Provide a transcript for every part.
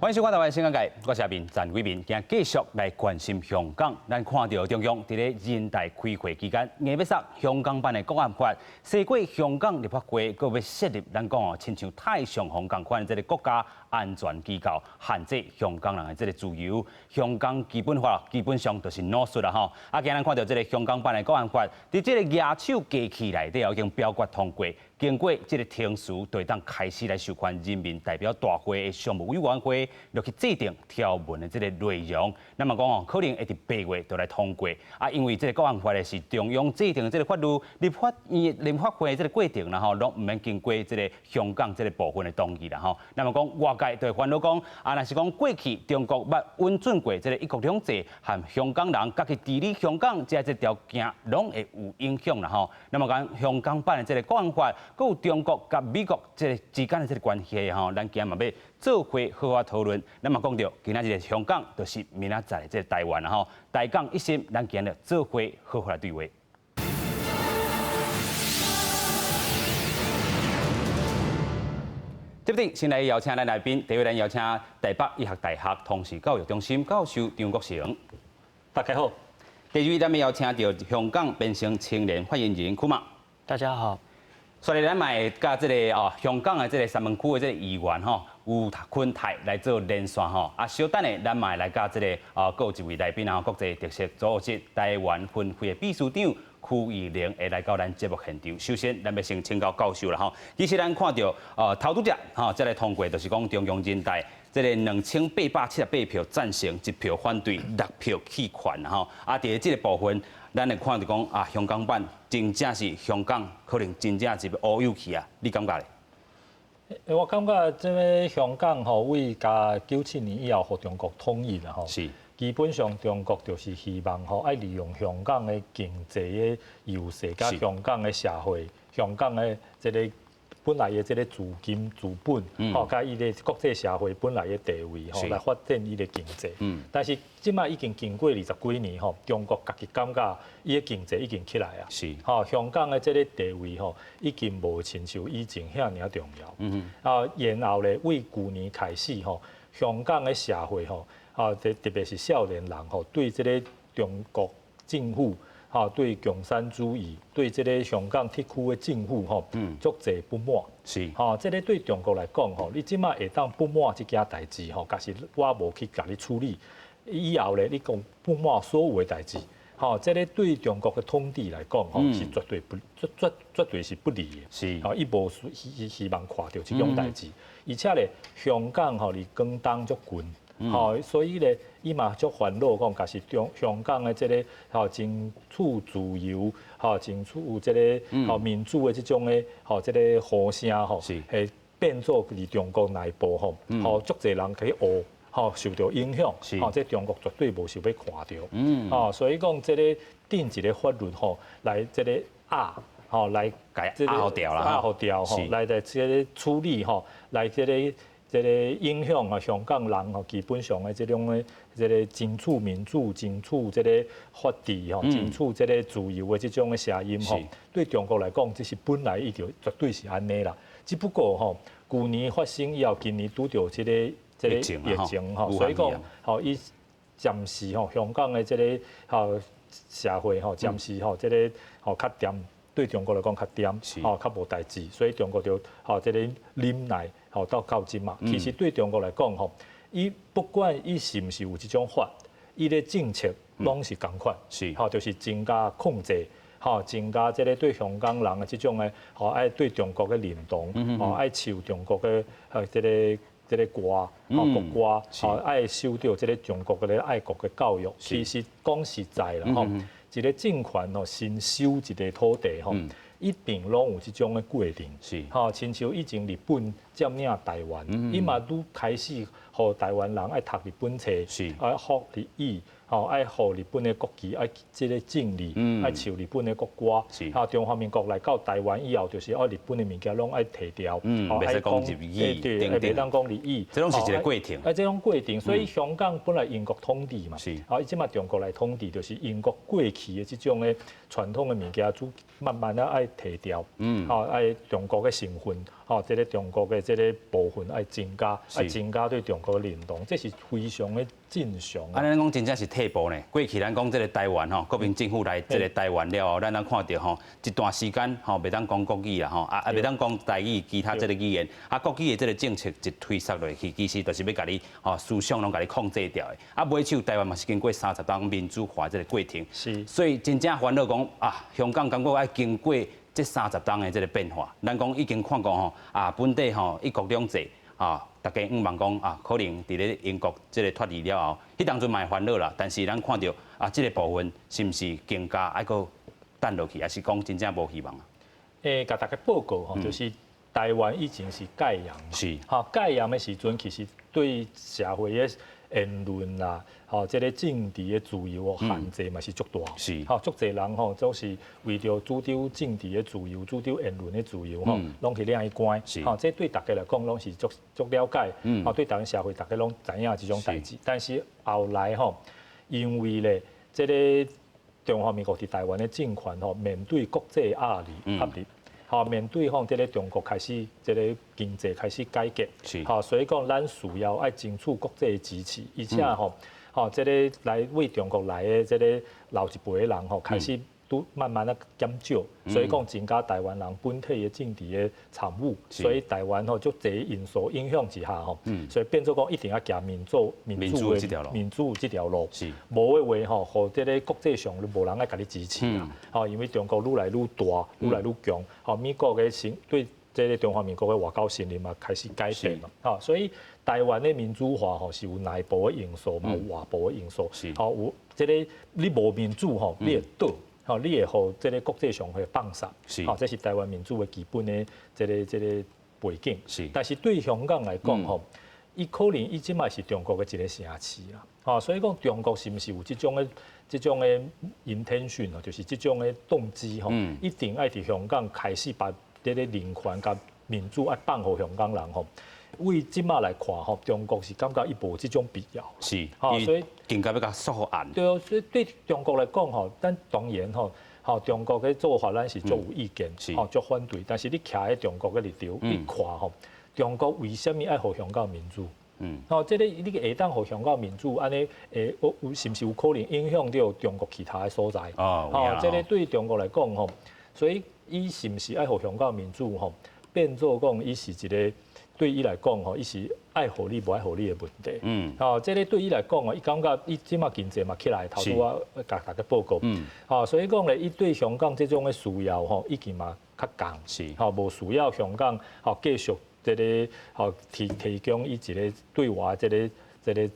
歡迎收看《台灣新眼界》，我是阿明陳偉民，今日繼續來關心香港。咱看著中央佇咧人大開會期間，硬欲塞香港版的國安法，西過香港立法會閣欲設立咱講哦，親像太上皇仝款這个國家安全機構，限制香港人的這个自由。香港基本法基本上就是腦術啦吼。啊，今日咱看著這个香港版的國安法，佇這个舉手機器內底已經表決通過。經過這个程序，就會當開始來授權人民代表大會的常務委員會落去制定條文的這个內容。那麼講哦，可能會佇8月就來通過。啊，因為這个國安法咧是中央制定的這个法律，立法院、立法會的這个過程啦吼，攏毋免經過這个香港這个部分的同意啦吼。那麼講外界就會煩惱講，啊，若是講過去中國捌允准過這个一國兩制，和香港人家己治理香港，這這條件攏會有影響啦吼。那麼講香港版的這个國安法，閣有中國佮美國這个之間的這个關係吼，咱今日嘛欲做伙好好討論。咱嘛講著，今仔日香港就是明仔載的這个台灣啦吼。台港一心，咱今日做伙好好來對話。這邊先來邀請咱來賓，第一位咱邀請台北醫學大學通識教育中心教授張國成。大家好。第二位咱欲邀請著香港變聲青年發言人庫馬。大家好。所以咱嘛會佮這个哦，香港的這个三藩區的這个議員吼，吳坤泰來做連線吼。啊，稍等下咱嘛會來佮這个哦，閣有一位來賓啊，國際特色組織台灣分會的秘書長區玉玲會來到咱節目現場。首先，咱欲先請教教授啦吼。其實咱看著哦，頭拄則吼，才來通過，就是講中央人大這个2878票贊成，一票反對，六票棄權吼。啊，佇這个部分，咱會看著講啊，香港版真正是香港可能真正是欲烏有去啊，你感覺咧？欸，我感覺這个香港吼，為佮97年以後予中國統一啦吼，基本上中國就是希望吼，愛利用香港的經濟的優勢，佮香港的社會、香港的這个本來的這个資金資本，吼，佮伊的國際社會本來的地位，吼，來發展伊的經濟。但是這擺已經經過20幾年，吼，中國家己感覺伊的經濟已經起來啊。吼，香港的這个地位，吼，已經無親像以前遐爾重要。啊，然後咧，為舊年開始，吼，香港的社會，吼，啊，特特別是少年人，吼，對這个中國政府，吼，對共產主義，對這个香港特區的政府，吼，足濟不滿。吼，這个對中國來講，吼，你這擺會當不滿這件代誌，吼，假使我無去共你處理，以後咧，你講不滿所有的代誌，吼，這个對中國的統治來講，吼，是絕對不絕絕絕對是不利的。吼，伊無希希望看著這種代誌，而且咧，香港吼離廣東足近。吼，所以咧，伊嘛足煩惱，講，假使中香港的這个吼爭取自由，吼爭取這个吼民主的這種的吼這个呼聲吼，會變做佇中國內部吼，吼足濟人去學，吼受著影響，吼這中國絕對無想欲看著，吼所以講這个定一个法律吼，來這个壓，吼來這個壓掉啦，壓掉吼，來來這个處理吼，來這个。這个影響啊，香港人吼，基本上的這種的這个爭取民主、爭取這个法治吼、爭取這个自由的這種的聲音吼，對中國來講，這是本來伊就絕對是按呢啦。只不過吼，舊年發生以後，今年拄著這个這个疫情吼，所以講吼，伊暫時吼，香港的這个吼社會吼，暫時吼這个吼較恬，對中國來講較恬，吼較無代誌，所以中國就吼這个忍耐。吼到到這馬，其實對中國來講吼，伊不管伊是毋是有這種法，伊的政策攏是仝款，吼就是增加控制，吼增加這个對香港人的這種的，吼愛對中國的認同，吼愛唱中國的這个這个歌，吼國歌，吼愛受著這个中國的愛國的教育。其實講實在啦，吼，一个政權吼新收一个土地吼。一定攏有這種的過程，吼，親像以前日本佔領台灣，伊嘛拄開始予台灣人愛讀日本冊，愛學日語，吼，愛予日本的國旗，愛這个政治，愛唱日本的國歌。吼，中華民國來到台灣以後，就是愛日本的物件攏愛提掉，袂使講日語，對，袂當講日語。這攏是一个過程。哎，這種過程，所以香港本來英國統治嘛，啊，伊這馬中國來統治，就是英國過去的這種的傳統的物件，就慢慢仔愛提掉，吼，愛中國的成分，吼，這个中國的這个部分愛增加，愛增加對中國的認同，這是非常的正常。按呢講真正是退步呢。過去咱講這个台灣吼，國民政府來這个台灣了後，咱看著吼，一段時間吼，袂當講國語啦吼，啊袂當講台語，其他這个語言，啊國語的這个政策一推捒落去，其實就是欲共你吼思想攏共你控制掉的。啊，尾手台灣嘛是經過30冬民主化這个過程，所以真正煩惱講啊，香港感覺愛經過這30冬的這个變化，咱講已經看過吼，啊本底吼一國兩制啊，大家向望講啊，可能佇咧英國這个脫離了後，彼當陣嘛會煩惱啦。但是咱看著啊，這个部分是毋是更加愛閣等落去，抑是講真正無希望啊？共大家報告吼，就是台灣以前是戒嚴，吼戒嚴的時陣，其實對社會的言論啦，吼，這个政治的自由限制嘛是足大，吼，足濟人吼，總是為著主張政治的自由、主張言論的自由，吼，攏去領去關，吼，這對大家來講攏是足足了解，吼，對台灣社會大家攏知影這種代誌。但是後來吼，因為咧，這个中華民國佇台灣的政權吼，面對國際壓力壓力。吼，面對吼，這个中國開始這个經濟開始改革，吼，所以講咱需要愛爭取國際的支持，而且吼，吼，這个來為中國來的這个老一輩的人吼，開始都慢慢的減少，所以講增加台灣人本體的政治的參與，所以台灣吼，足濟因素影響之下吼，所以變做講一定愛行民主民主的民主這條路，無的話吼，予這个國際上都無人愛共你支持啦，吼，因為中國愈來愈大，愈來愈強，吼，美國的信對這个中華民國的外交信任嘛開始改變嘛，吼，所以台灣的民主化吼是有內部的因素嘛，有外部的因素，吼，有這个你無民主吼，你會倒。吼，你會予這个國際上會放殺，吼，這是台灣民主的基本的這个背景。但是對香港來講，吼，伊可能伊這擺是中國的一个城市啦，吼，所以講中國是毋是有這種的 intention 就是這種的動機吼，一定愛佇香港開始把這个人權佮民主愛放予香港人吼。為這擺來看吼，中國是感覺伊無這種必要。吼，所以更加欲共束縛對哦，所以對中國來講吼，咱當然吼，吼中國的做法咱是足有意見，吼足反對。但是你徛佇中國的立場，你看吼，中國為啥物愛予香港民主？吼，這个你會當予香港民主，按呢會有有是毋是有可能影響著中國其他的所在？哦，這个對中國來講吼，所以伊是毋是愛予香港民主吼，變做講伊是一个對伊來講吼，伊是愛予你無愛予你的問題。吼，這个對伊來講哦，伊感覺伊這馬經濟嘛起來，頭拄我共大家報告。吼，所以講咧，伊對香港這種的需要吼，已經嘛較降。吼，無需要香港吼繼續這个吼提供伊一个對外這个這个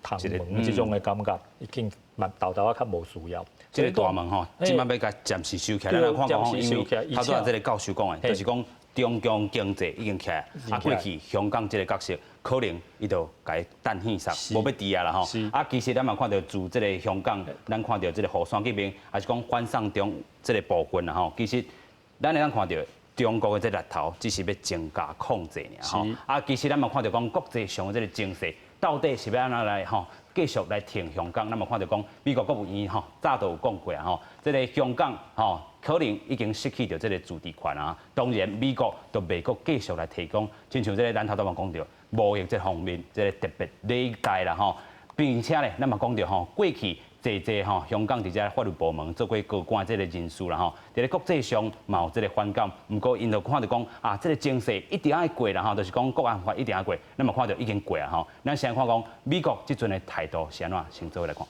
通門這種的感覺，已經嘛沓沓仔較無需要。這个大門吼，這馬欲共暫時收起來。咱看講吼，因為頭拄仔這个教授講的，就是講中共經濟已經起來，啊過去香港這个角色可能伊就共伊等戲殺，無欲佇啊啦吼。啊，其實咱嘛看著自這个香港，咱看著這个雨傘革命，抑是講反送中這个部分啦吼。其實咱會當看著中國的這个力頭，只是欲增加控制爾吼。啊，其實咱嘛看著講國際上的這个情勢，到底是欲按怎來吼繼續來挺香港？咱嘛看著講美國國務院吼早就有講過啊吼，這个香港吼可能已經失去著這个自治權啊。當然，美國就袂閣繼續來提供，親像這个咱頭拄嘛講著貿易這方面這个特別禮待啦吼，並且咧，咱嘛講著吼過去濟濟吼香港佇遮法律部門做過高官這个人士啦吼，佇咧國際上嘛有這个反感。毋過𪜶就看著講啊，這个情勢一定愛過啦吼，就是講國安法一定愛過。咱嘛看著已經過啊吼。咱先看講美國這陣的態度是按怎，先做伙來看。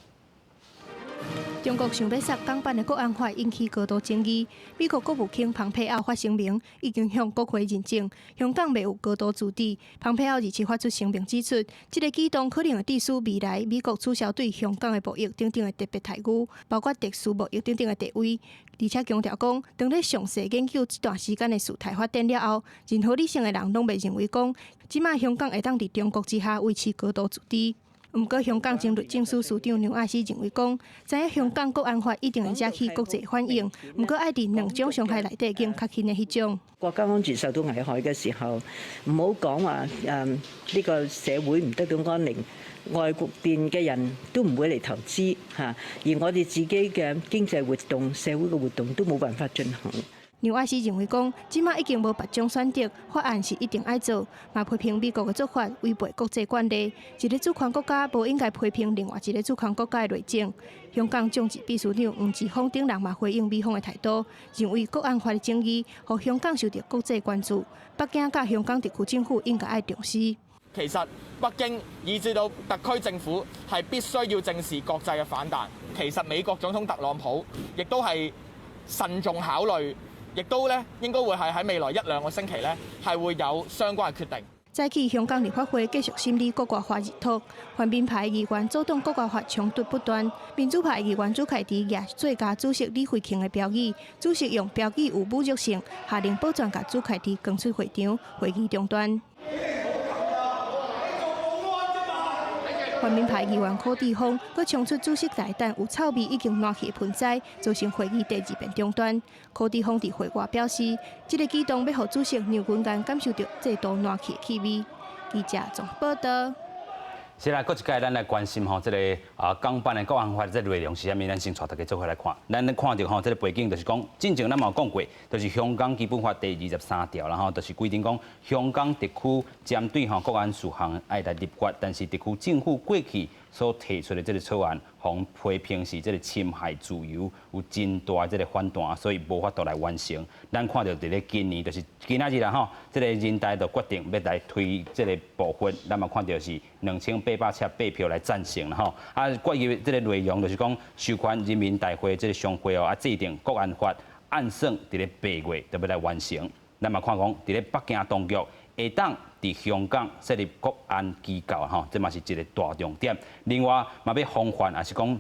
中國想欲殺港版的國安法引起高度爭議。美國國務卿蓬佩奧發聲明，已經向國會認證香港袂有高度自治。蓬佩奧二七發出聲明指出，這个舉動可能會致使未來美國取消對香港的貿易等等的特別待遇，包括特殊貿易等等的地位。而且強調講，當咧詳細研究這段時間的事態發展了後，任何理性的人攏袂認為講，這馬香港會當佇中國之下維持高度自治。毋過，香港前律政司司長梁愛詩認為講，知影香港國安法一定會惹起國際反應，毋過愛佇兩種傷害內底揀較輕的彼種。國家安全受到危害嘅時候，唔好講話呢個社會唔得到安寧，外國邊嘅人都唔會嚟投資嚇，而我哋自己嘅經濟活動、社會嘅活動都冇辦法進行。梁愛詩認為講，這馬已經無別種選擇，法案是一定愛做，嘛批評美國的做法違背國際慣例。一个主權國家無應該批評另外一個主權國家的內政。香港眾志秘書長黃之鋒等人嘛回應美方的態度，認為國安法的爭議，予香港受到國際關注，北京佮香港特區政府應該愛重視。其實北京以至到特區政府係必須要正視國際嘅反彈。其實美國總統特朗普亦都係慎重考慮，亦都咧應該會係喺未來一兩個星期咧係會有相關嘅決定。早起香港立法會繼續審理國歌法入托，泛民派議員阻擋國歌法衝突不斷，民主派議員朱凱廸舉座共主席李慧瓊的標語，主席用標語有侮辱性，下令保全共朱凱廸趕出會場，會議中斷。泛民派議員柯志峰閣衝出主席台等有臭味已經爛去的盆栽，造成會議第二遍中斷。柯志峰佇會外表示，這个舉動欲予主席梁君彥感受著制度爛去的氣味。記者綜報導。是啦，閣一擺咱來關心吼，這个港版的國安法這个內容是啥物？咱先帶大家做伙來看。咱咧看著吼，這个背景就是講，進前咱嘛有講過，就是香港基本法第23條，然後就是規定講，香港特區針對吼國安事項愛來立法，但是特區政府過去所提出的這个草案，予批評是這个侵害自由，有真大這个反彈，所以無法度來完成。咱看著佇咧今年，就是今仔日啦吼，這个人大就決定欲來推這个部分，咱嘛看著是2878票來贊成啦吼。決議這个內容就是講，授權人民大會這个常會哦，制定國安法，按算佇咧8月就欲來完成。咱嘛看講，佇咧北京當局會當佇香港設立國安機構吼，這嘛是一个大重點。另外，嘛欲防範，抑是講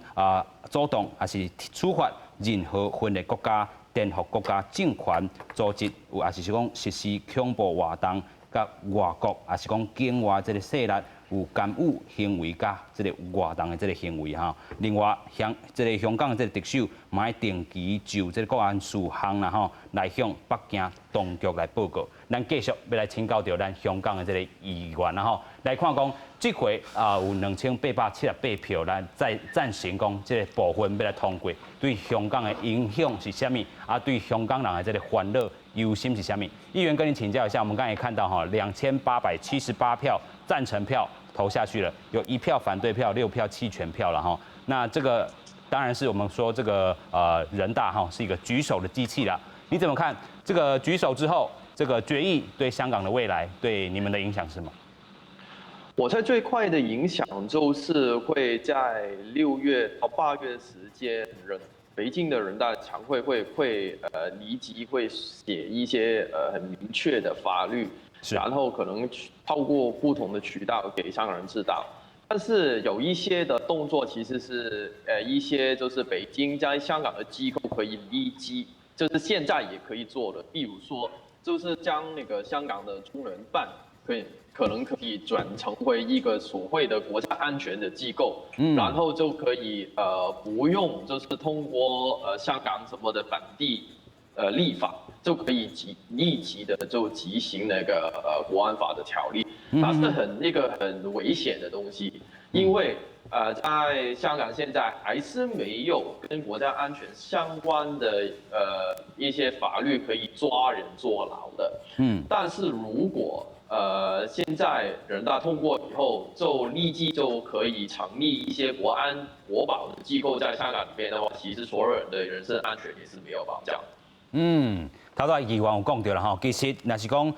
阻擋，抑是處罰任何分裂國家、顛覆國家政權組織，有抑是講實施恐怖活動，佮外國，抑是講境外這个勢力有干預行為佮這个活動的這个行為吼。另外，香這个香港的這个特首嘛愛定期就這个國安事項啦吼，來向北京當局來報告。咱繼續欲來請教著咱香港的這个議員啦吼，來看講，這回有2878票來贊贊成講這个部分欲來通過，對香港的影響是啥物？對香港人的這个煩惱憂心是啥物？議員跟你請教一下，我們剛才看到哈，2878票贊成票投下去了，有1票反對票，6票棄權票了哈。那這個當然是我們說這個人大哈是一個舉手的機器啦。你怎麼看這個舉手之後，這個決議對香港的未來對你們的影響是什麼？我猜最快的影響就是會在6月到8月的時間，北京的人大常會會立即會寫一些很明確的法律，然後可能透過不同的渠道給香港人知道。但是有一些的動作其實是一些就是北京在香港的機構可以立即，就是現在也可以做的，比如說就是將那個香港的中聯辦可能可以轉成為一個所謂的國家安全的機構，然後就可以不用就是通過香港什麼的本地立法，就可以立即的就執行那個國安法的條例，它是一個很危險的東西，因為在香港現在還是沒有跟國家安全相關的一些法律可以抓人坐牢的，但是如果現在人大通過以後，就立即就可以成立一些國安國保的機構在香港裡面的話，其實所有人的人身安全也是沒有保障。頭拄議員有講著啦吼，其實若是講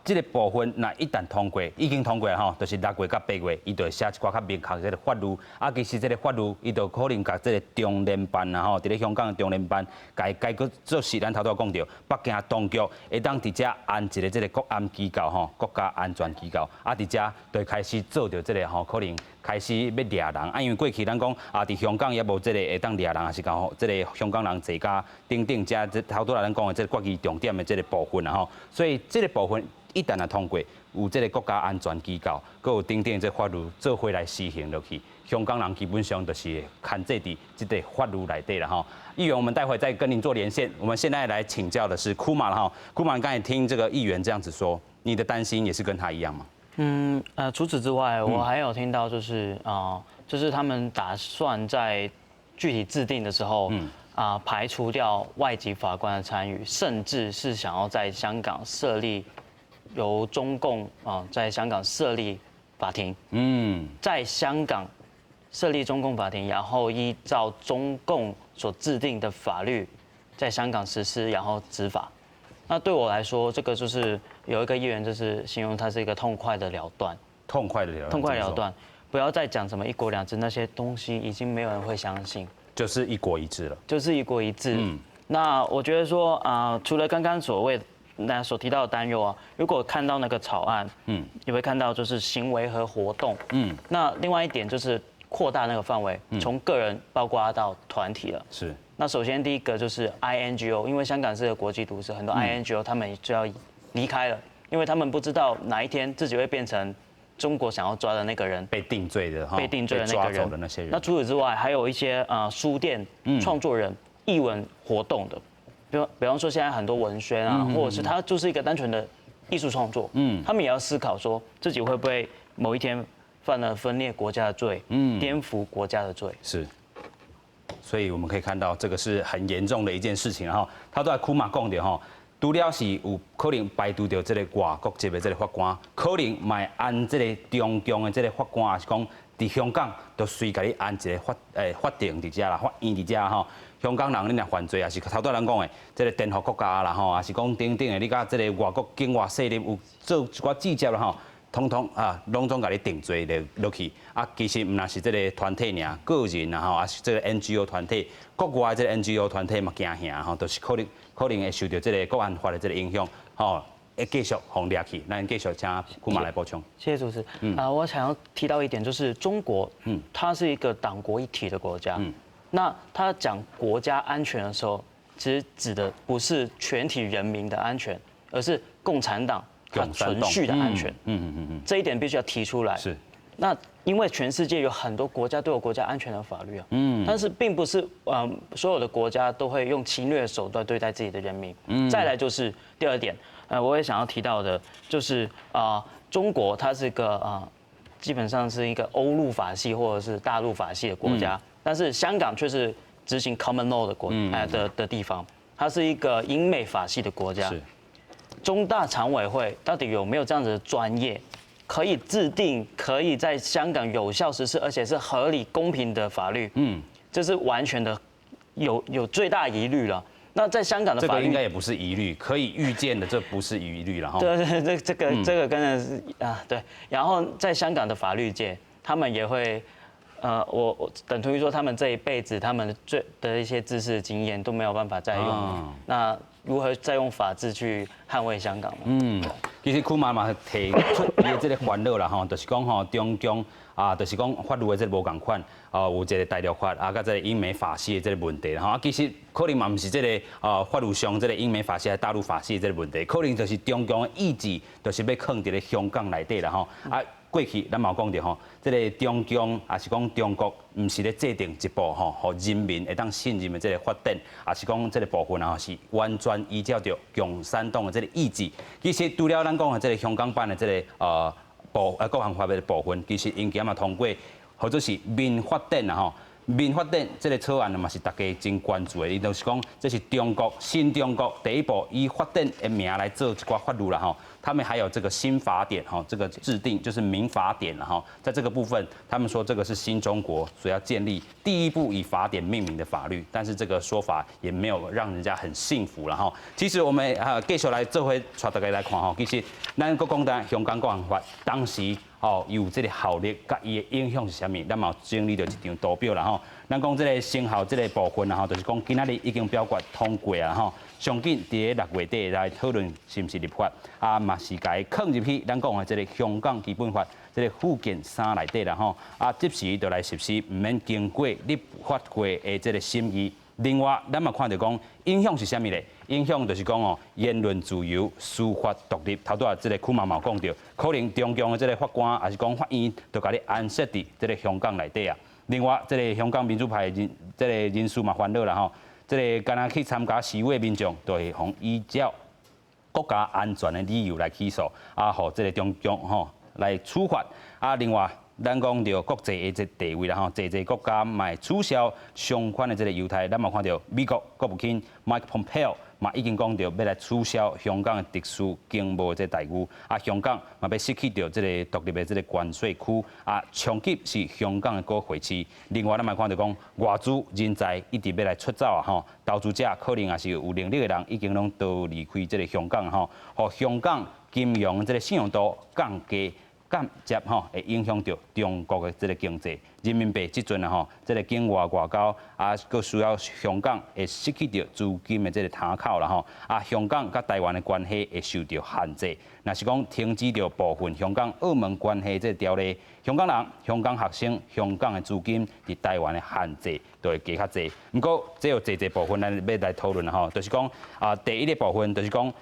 這个部分若一旦通過，已經通過啦吼，就是6月佮8月，伊就會寫一寡較明確這个法律。其實這个法律，伊就可能共這个中聯辦啦吼，佇咧香港的中聯辦，共伊解決做事。咱頭拄講著，北京當局會當佇遮安一个這个國安機構吼，國家安全機構，佇遮就會開始做著這个吼，可能開始欲掠人。因為過去咱講佇香港也無這个會當掠人，抑是講這个香港人坐監等等，遮這頭拄仔咱講的這个決議重點的這个部分啦吼，所以這个部分一旦若通過，有這个國家安全機構，閣有等等這法律做伙來施行落去，香港人基本上就是牽制佇這个法律內底啦吼。議員，我們待會再跟您做連線。我們現在來請教的是庫馬啦哈，庫馬，剛才聽這個議員這樣子說，你的擔心也是跟他一樣嗎？除此之外，我還有聽到就是就是他們打算在具體制定的時候，啊排除掉外籍法官的參與，甚至是想要在香港設立由中共啊在香港設立法庭，在香港設立中共法庭，然後依照中共所制定的法律在香港實施，然後執法。那對我來說，這個就是有一個議員就是形容它是一個痛快的了斷，痛快的了斷，痛快了斷，不要再講什麼一國兩制那些東西，已經沒有人會相信，就是一國一制了，就是一國一制。那我覺得說啊，除了剛剛所謂那所提到的擔憂啊，如果看到那個草案，你會看到就是行為和活動，那另外一點就是擴大那個範圍，從個人包括到團體了。那首先第一個就是 INGO，因為香港是個國際都市，很多 INGO 他們就要離開了，因為他們不知道哪一天自己會變成中國想要抓的那個人，被定罪的，被定罪的那個人。的那些人。那除此之外，還有一些書店創作人、藝文活動的，比方說現在很多文宣啊，或者是他就是一個單純的藝術創作，他們也要思考說自己會不會某一天犯了分裂國家的罪，顛覆國家的罪。是。所以我們可以看到，這個是很嚴重的一件事情哈。頭拄仔庫馬講著吼，除了是有可能排除著這个外國籍的這个法官，可能嘛會安這个中共的這个法官，抑是講佇香港就隨共你安一个法庭佇遮啦，法院佇遮吼。香港人你若犯罪，抑是頭拄仔咱講的這个顛覆國家啦吼，抑是講等等的，你佮這个外國境外勢力有做一寡勾結啦吼。統統啊，攏總共你定罪落落去啊！其實毋但是這个團體爾，個人啊吼，抑是這个 NGO 團體，國外這个 NGO 團體嘛驚嚇吼，就是可能會受著這个國安法的這个影響吼，會繼續予掠去。咱繼續請庫馬來補充。謝謝主持。啊，我想要提到一點，就是中國，它是一個黨國一體的國家。那他講國家安全的時候，其實指的不是全體人民的安全，而是共產黨它存續的安全，這一點必須要提出來。那因為全世界有很多國家都有國家安全的法律啊，但是並不是所有的國家都會用侵略手段對待自己的人民。再來就是第二點，我也想要提到的，就是啊，中國它是個啊，基本上是一個歐陸法系或者是大陸法系的國家，但是香港卻是執行 common law 的國哎的地方，它是一個英美法系的國家。中大常委會到底有沒有這樣子的專業，可以制定可以在香港有效實施，而且是合理公平的法律？這是完全的有最大疑慮了。那在香港的法律這個應該也不是疑慮，可以預見的，這不是疑慮了哈。對對，這個真的是啊，對。然後在香港的法律界，他們也會，我等同於說，他們這一輩子他們最的一些知識經驗都沒有辦法再用。那如何再用法治去捍衛香港呢？其實庫馬嘛提出伊的這個煩惱啦吼，就是講吼中共啊，就是講法律的這個無仝款，啊有一個大陸法啊，佮這個英美法系的這個問題吼啊，其實可能嘛毋是這个啊法律上這個英美法系、大陸法系的這個問題，可能就是中共的意志，就是欲囥佇咧香港內底啦吼啊。過去咱嘛有講著吼，這个中共抑是講中國，毋是咧制定一部吼，予人民會當信任的這个法典，抑是講這个部分啊，是完全依照著共產黨的這个意志。其實除了咱講的這个香港版的這个國安法的部分，其實𪜶今嘛通過，或者是民法典啊吼。民法典這个草案嘛是大家真關注的，伊就是講這是中國新中國第一部以法典的名來做一寡法律啦吼。他們還有這個新法典吼，這個制定就是民法典了哈。在這個部分，他們說這個是新中國所要建立第一部以法典命名的法律，但是這個說法也沒有讓人家很信服了哈。其實我們啊繼續來做伙帶大家來看吼，其實咱閣講到香港國安法當時哦有這個效力，佮伊的影響是啥物？咱嘛有整理著一張圖表啦吼。咱講這个生效這个部分啦吼，就是講今仔日已經表決通過啊吼。上緊佇咧6月底來討論是毋是立法，啊嘛是共伊囥入去咱講的這个香港基本法這个附件三內底啦吼，啊即時就來實施，毋免經過立法會的這个審議。另外，咱嘛看著講影響是啥物咧？影響就是講哦，言論自由、司法獨立。頭拄仔這个庫馬嘛有講著，可能中共的這个法官，抑是講法院，就共你安設佇這个香港內底啊。另外，這个香港民主派人這个人士嘛煩惱啦吼，這个敢若去參加示威民眾，就會予依照國家安全的理由來起訴，啊，予這个中共吼來處罰。啊，另外，咱講著國際的這地位啦吼，濟濟國家嘛會取消相關的這個優待，咱嘛看著美國國務卿 Mike Pompeo 嘛已經講著欲來取消香港的特殊經貿這待遇，啊，香港嘛欲失去著這個獨立的這個關稅區，啊，衝擊是香港的股匯市。另外，咱嘛看著講外資人才一直欲來出走啊吼，投資者可能也是有能力的人已經攏都離開這個香港吼，予香港金融這個信用度降低。間接吼會影響著中國的這個經濟，人民幣這陣啊吼，這個境外外交啊，閣需要香港會失去著資金的這個窗口啦吼，啊，香港佮台灣的關係會受著限制。若是講停止著部分香港澳門關係這個條例，香港人、香港學生、香港的資金佇台灣的限制就會加較濟。毋過，這有濟濟部分咱欲來討論吼，就是講啊，第一个部分就是講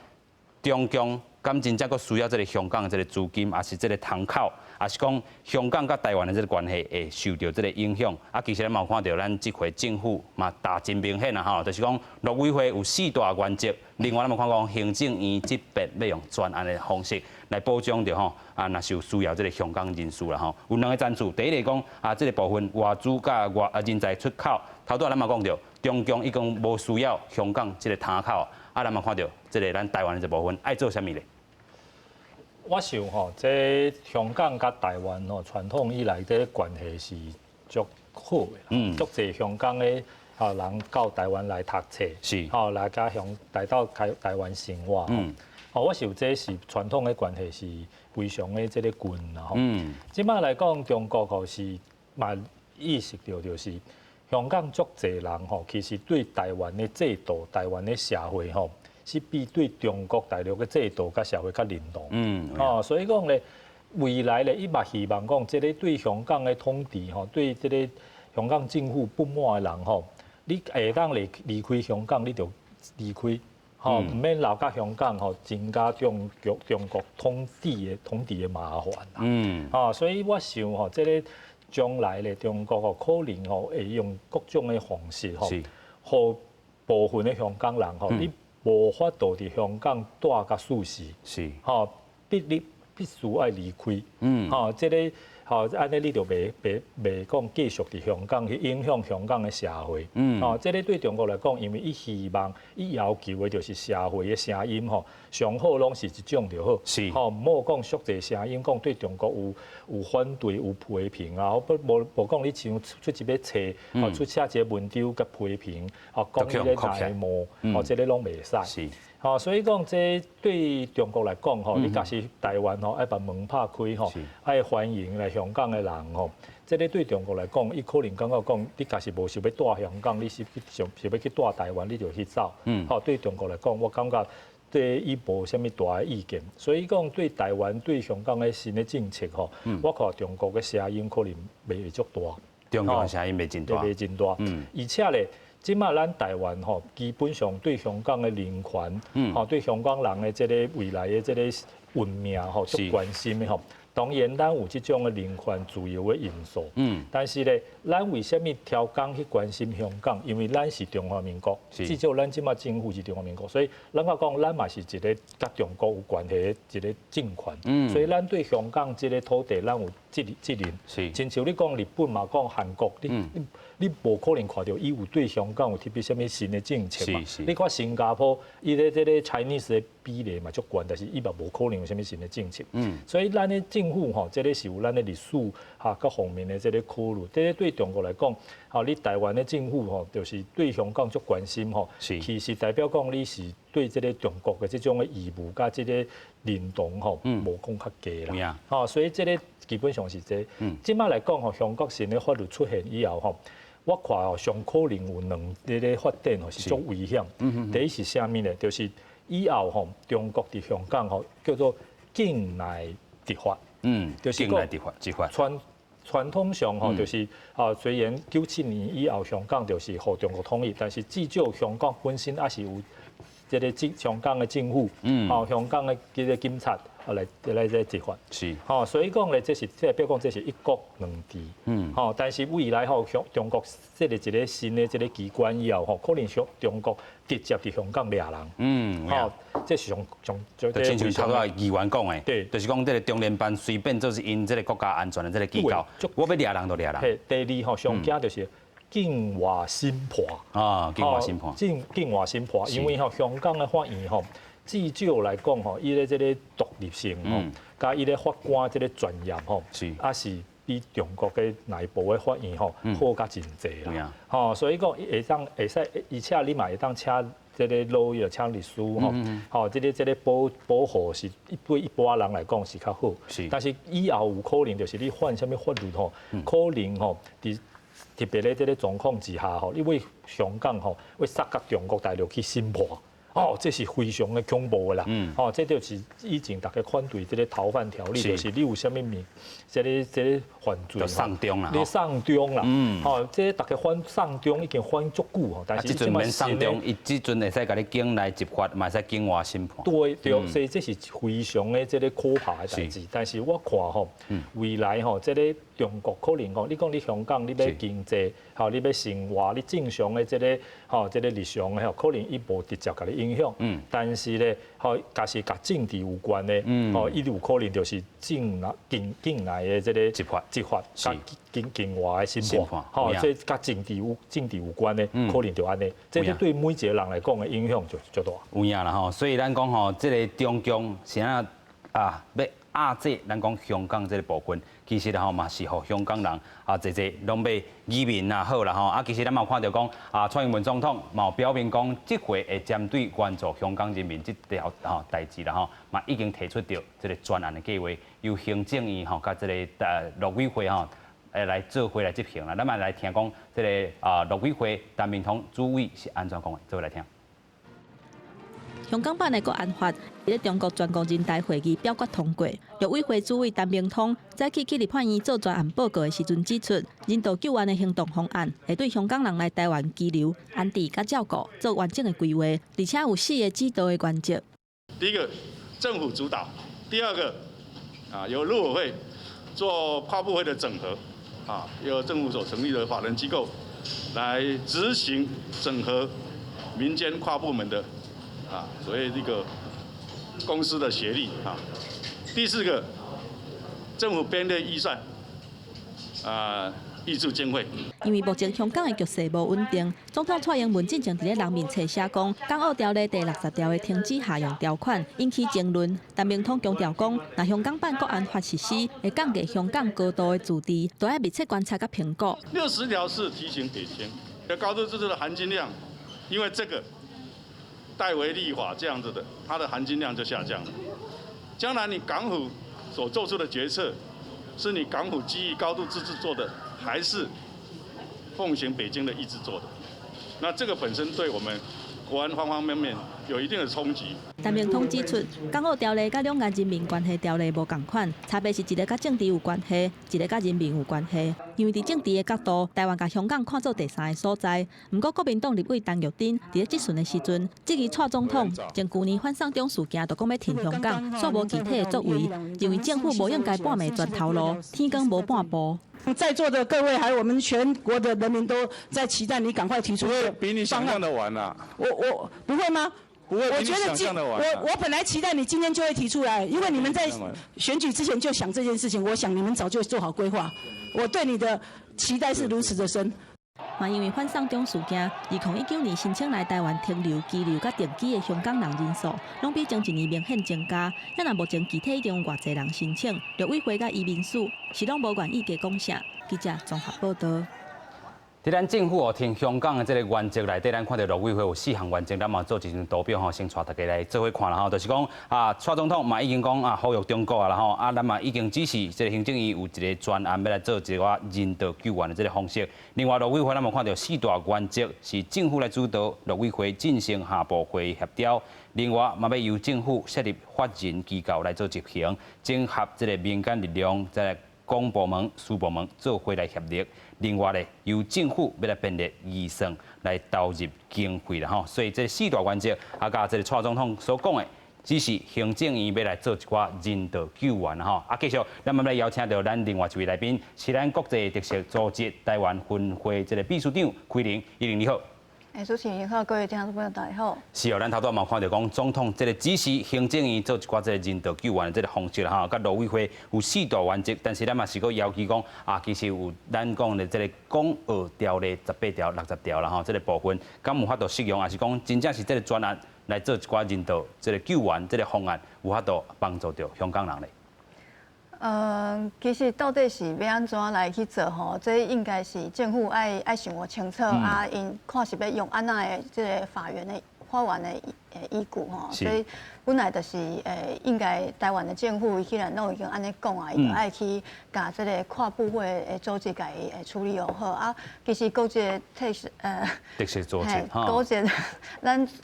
中共。敢真正閣需要這个香港的這个資金，抑是這个窗口，抑是講香港佮台灣的這个關係會受著這个影響？啊，其實咱嘛有看著咱這回政府嘛打真明顯啊吼，就是講陸委會有四大原則。另外，咱嘛看講行政院這邊欲用專案的方式來保障著吼，啊，若是有需要這个香港人士啦吼，有兩个層次。第一个講啊，這个部分外資佮外啊人才出口，頭拄仔咱嘛講著，中共已經無需要香港這个窗口，啊，咱嘛看著這个咱台灣的這部分愛做啥物咧？我想吼，這香港佮台灣吼，傳統以來這個關係是足好的。足濟香港的人到台灣來讀冊，吼來佮香來到台灣生活。吼，我想這是傳統的關係是非常的這个近啦。吼，這擺來講，中國吼是嘛意識著就是香港足濟人吼，其實對台灣的制度、台灣的社會吼，是比對中國大陸的制度佮社會較認同。哦，所以講咧，未來咧，伊嘛希望講，這个對香港的統治吼，對這个香港政府不滿的人吼，你會當離開香港，你就離開，吼，毋免留佮香港吼，增加中國統治的麻煩。哦，所以我想吼，這个將來咧，中國吼可能吼會用各種的方式吼，予部分的香港人吼，你無法度佇香港蹛甲舒適，吼，你必須愛離開，吼，這个吼按呢你就袂講繼續佇香港去影響香港的社會，吼，這个對中國來講，因為伊希望伊要求的就是社會的聲音吼，上好攏是一種就好，吼，毋好講足濟聲音講對中國有反對有批評啊，不無無講你像出一本冊，吼出寫一个文章佮批評，吼講彼个內幕，吼這个攏袂使。吼，所以講這對中國來講吼，你假使台灣吼愛把門拍開吼，愛歡迎來香港的人吼，這个對中國來講，伊可能感覺講，你假使無想欲蹛香港，你是想想欲去蹛台灣，你就去走。吼，對中國來講，我感覺對伊無啥物大的意見。所以講對台灣對香港的新的政策吼，我看中國的聲音可能袂會足大。中國的聲音袂真大。袂真大。而且咧，這擺咱台灣吼，基本上對香港的人權，吼對香港人的這个未來的這个運命吼，足關心的吼。當然，咱有這種的人權自由的因素，但是咧，咱為啥物刁工去關心香港？因為咱是中華民國，至少咱這擺政府是中華民國，所以咱講講，咱嘛是一个佮中國有關係的一个政權，所以咱對香港這个土地，咱有責任。親像你講日本嘛，講韓國，你無可能看著伊有對香港有特別啥物新的政策嘛？你看新加坡，伊咧這个 Chinese 的比例嘛足懸，但是伊嘛無可能有啥物新的政策。所以咱的政府吼，這个是有咱的歷史哈各方面的這个考慮。這个對中國來講，吼你台灣的政府吼，就是對香港足關心吼，其實代表講你是對這个中國的這種的義務佮這个認同吼，無講較低啦。吼，所以這个基本上是這个。這擺來講吼，香港新的法律出現以後吼，我看哦，上可能有兩个發展吼是足危險。第一是啥物呢？就是以後吼，中國佇香港吼叫做境內執法。就是境內執法。傳統上吼，就是啊，雖然97年以後香港就是予中國統一，但是至少香港本身也是有這个政香港的政府，吼，香港的這个警察來來這執法。吼，所以講咧，這是這比如講，這是一國兩制。吼，但是未來吼，香中國設立一个新的這个機關以後吼，可能香中國直接佇香港掠人。吼，這是上上就親像頭拄仔議員講的，就是講這个中聯辦隨便就是𪜶這个國家安全的這个機構，我欲掠人就掠人。嘿，第二吼，上驚就是境外審判。啊，境外審判。境境外審判，因為吼香港的法院吼，至少來講吼，伊的這个獨立性吼，佮伊的法官這个專業吼，也是比中國的內部的法院吼好較真濟啦。吼，所以講伊會當會使，而且你嘛會當請這个 lawyer 請律師吼，吼，這个這个保保護是對一般人來講是較好。但是以後有可能就是你犯啥物法律吼，可能吼，佇特別咧這个狀況之下吼，你為香港吼，欲殺到中國大陸去審判。哦，這是非常的恐怖的啦！哦，這就是以前大家反對這个逃犯條例，就是你有啥物物，這个這个犯罪，送中啦，你送中啦，吼，這个大家反送中已經反足久吼，但是這陣免送中，伊這陣會使共你境內執法，嘛會使境外審判。對對，所以這是非常的這个可怕的代誌。但是我看吼，未來吼，這个中國可能講，你講你香港，你欲經濟，吼，你欲生活，你正常的這个吼，這个日常的吼，可能伊無直接共你影響。但是咧，吼，若是佮政治有關的，吼，伊有可能就是境內境境內的這个執法執法，佮境境外的審判，吼，這佮政治有關的，可能就按呢，這對每一个人來講的影響就足大。有影啦吼，所以咱講吼，這个中共是按怎啊，欲壓制咱講香港這个部分，其實吼嘛是予香港人啊，濟濟攏欲移民也好啦吼，啊，其實咱嘛有看著講啊，蔡英文總統嘛有表明講，這回會針對援助香港人民這條吼代誌啦吼，嘛已經提出著這个專案的計劃，由行政院吼佮這个陸委會吼來做伙來執行啦。咱嘛來聽講這个啊陸委會陳明通主委是按怎講的，做伙來聽。香港版的國安法，佇咧中國全國人大會議表決通過。陸委會主委陳明通早起去立法院做專案報告的時陣指出，人道救援的行動方案會對香港人來台灣羈留、安置佮照顧做完整的規劃，而且有四个指導的原則。第一個，政府主導；第二個，啊，由陸委會做跨部會的整合，啊，由政府所成立的法人機構來執行整合民間跨部門的。啊，所謂這個公司的協力啊。第四個，政府編列預算，啊，挹注經費。因為目前香港的局勢無穩定，總統蔡英文進前佇咧人民冊寫講，港澳條例第60條的停止下用條款引起爭論。陳明通強調講，若香港版國安法實施，會降低香港高度的自治，都愛密切觀察佮評估。60條是提醒北京，高度自治的含金量，因為這個。代為立法這樣子的，它的含金量就下降了。將來你港府所做出的決策，是你港府基於高度自治做的，還是奉行北京的意志做的？那這個本身對我們國安方方面面有一定的衝擊。陳明通指出，港澳條例佮兩岸人民關係條例無仝款，差別是一个佮政治有關係，一个佮人民有關係。因為佇政治的角度，台灣共香港看做第三个所在。毋過國民黨立委陳玉珍佇咧質詢的時陣，質疑蔡總統從舊年反送中事件就講欲挺香港，煞無具體的作為，認為政府無應該半暝鑽頭路，天光無半步。在座的各位，還有我們全國的人民都在期待你趕快提出。不會比你想象的晚啊！我不會嗎？不會比你想象的晚。我本來期待你今天就會提出來，因為你們在選舉之前就想這件事情，我想你們早就做好規劃。我對你的期待是如此的深。嘛，因為反送中事件，2019年申請來台灣停留、居留佮定居的香港人人數，攏比前一年明顯增加。猶若目前具體已經有偌濟人申請，陸委會佮移民署是攏無願意加講啥。記者綜合報導。佇咱政府哦，挺香港的這个原則內底，咱看著陸委會有四項原則，咱嘛做一張圖表吼，先帶大家來做伙看啦吼。就是講啊，蔡總統嘛已經講啊，呼籲中國啊啦吼，啊，咱嘛已經指示這个行政院有一个專案欲來做一个人道救援的這个方式。另外，陸委會咱嘛看著四大原則是政府來主導，陸委會進行下部會協調。另外，嘛欲由政府設立法人機構來做執行，整合這个民間力量，再來公部門、私部門做伙來協力。另外咧，由政府欲來編列預算來投入經費啦吼。所以這四大原則，啊，佮這个蔡總統所講的，只是行政院欲來做一寡人道救援吼。啊，繼續，咱們來邀請著咱另外一位來賓，是咱國際特赦組織台灣分會這个秘書長奎玲，伊玲你好。欸，主持人好，各位聽眾朋友大家好。是哦，咱頭拄嘛看著講，總統這个指示行政院做一寡這个人道救援的這个方式啦吼，佮陸委會有四大原則，但是咱嘛是閣要求講啊，其實有咱講的這个港澳條例十八條、六十條啦吼，這个部分，敢有法度適用，抑是講真正是這个專案來做一寡人道這个救援這个方案，有法度幫助著香港人咧？其實到底是欲按怎來去做吼？這應該是政府愛想清楚啊，𪜶看是欲用按怎的這个法源的依據吼。所以本來就是應該台灣的政府既然攏已經按呢講啊，伊就愛去共這个跨部會的組織共伊處理好啊。其實國際特赦特赦組織吼，國際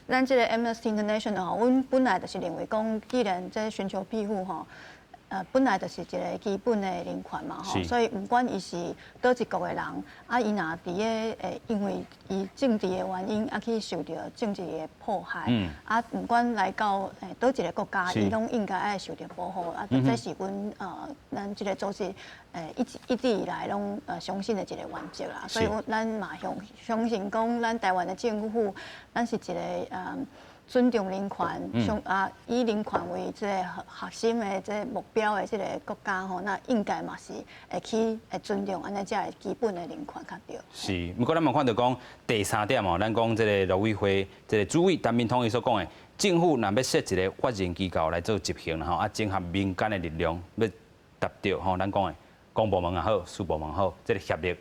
咱這个 Amnesty International 吼，阮本來就是認為講，既然這尋求庇護吼，本來就是一个基本的人權嘛，吼，所以毋管伊是佗一國的人，啊，伊若佇咧因為伊政治的原因啊去受著政治的迫害，啊，毋管來到佗一个國家，伊攏應該愛受著保護，啊，這是阮咱這个組織一直以來攏相信的一个原則啦，所以咱嘛相信講，咱台灣的政府，咱是一个尊重人權，相啊以人權為這个核心的這个目標的這个國家吼，那應該嘛是會去會尊重按呢遮个基本的人權較對。是，毋過咱嘛看著講第三點哦，咱講這个陸委會這个主委陳明通伊所講的，政府若欲設一个法人機構來做執行啦吼，啊整合民間的力量，欲達著吼，咱講的公部門也好，私部門好，這个協力，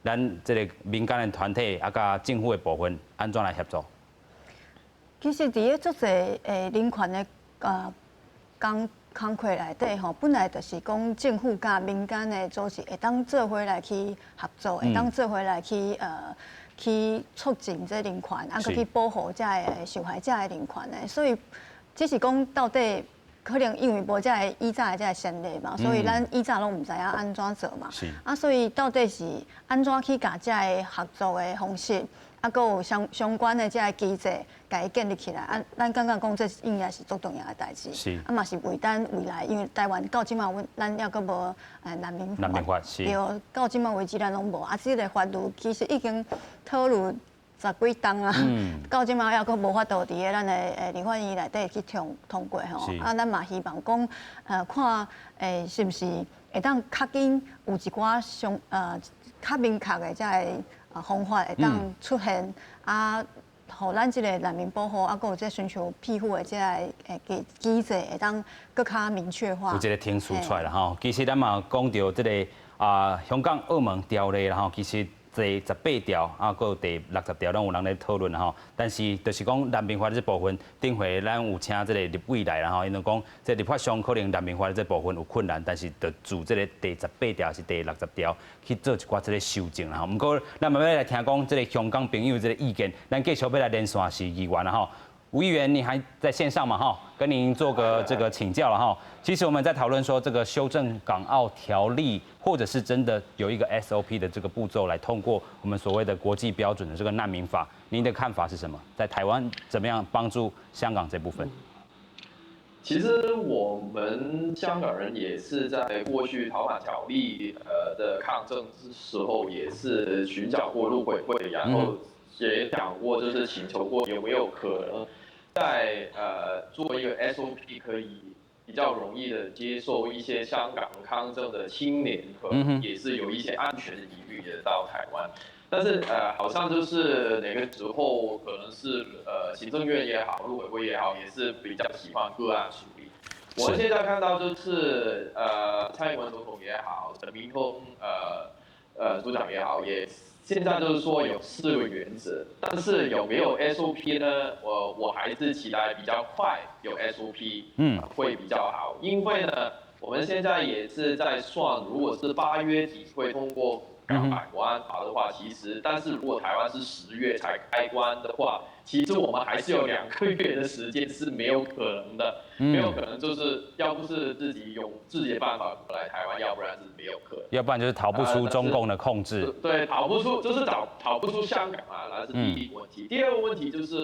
咱這个民間的團體啊，佮政府的部分按怎來協助？其實佇咧足濟人權的工課內底吼，本來就是講政府佮民間的組織會當做伙來去合作，會當做伙來去促進這人權，啊，閣去保護遮个受害者的人權的。所以，只是講到底可能因為無遮个以早的遮个先例嘛，所以咱以早攏毋知影按怎做嘛。啊，所以到底是按怎去共遮个合作的方式，啊，閣有相關的遮个機制，共伊建立起來。啊，咱感覺講這應該是足重要的代誌。啊，嘛是為咱未來，因為台灣到這馬阮咱猶閣無難民法。難民法是。對，到這馬為止咱攏無。啊，這个法律其實已經討論十幾冬啊，到這馬猶閣無法度佇咧咱的立法院內底去通過吼。啊，咱嘛希望講，看是毋是會當較緊有一寡較明確的遮个方法會當出現啊，予咱這个難民保護啊，閣有這尋求庇護的這个機制會當閣較明確化。有這个程序出來啦吼。其實咱嘛講著這个啊，香港澳門條例啦吼，其實第十八條啊，閣有第六十條，攏有人咧討論吼。但是就是講難民法這部分，頂回咱有請這个立委來啦吼，𪜶就講這立法上可能難民法這部分有困難，但是就自這个第十八條是第六十條去做一寡這个修正啦吼。毋過咱嘛欲來聽講這个香港朋友這个意見，咱繼續欲來連線是議員啦吼。吳議員，你還在線上嘛？哈，跟您做個這個請教了哈。其實我們在討論說這個修正港澳條例，或者是真的有一個 SOP 的這個步驟來通過我們所謂的國際標準的這個難民法，您的看法是什麼？在台灣怎麼樣幫助香港這部分？其實我們香港人也是在過去逃犯條例的抗爭之時候，也是尋找過陸委會，然後也講過，就是請求過有沒有可能在做一個 SOP，可以比較容易的接受一些香港抗爭的青年，可能也是有一些安全疑慮的到台灣。但是好像就是那個時候，可能是行政院也好，陸委會也好，也是比較喜歡個案處理。我現在看到就是蔡英文總統也好，陳明通組長也好，也現在就是說有四個原則，但是有沒有 SOP 呢？我還是期待比較快有 SOP，會比較好，因為呢，我們現在也是在算，如果是8月底會通過港版國安法的話，其實，但是如果台灣是10月才開關的話，其其實我們還是有2個月的時間是沒有可能的，沒有可能就是要不是自己用自己的辦法過來台灣，要不然是沒有可能。要不然就是逃不出中共的控制。對，逃不出，就是逃不出香港啊，那是第一個問題。第二個問題就是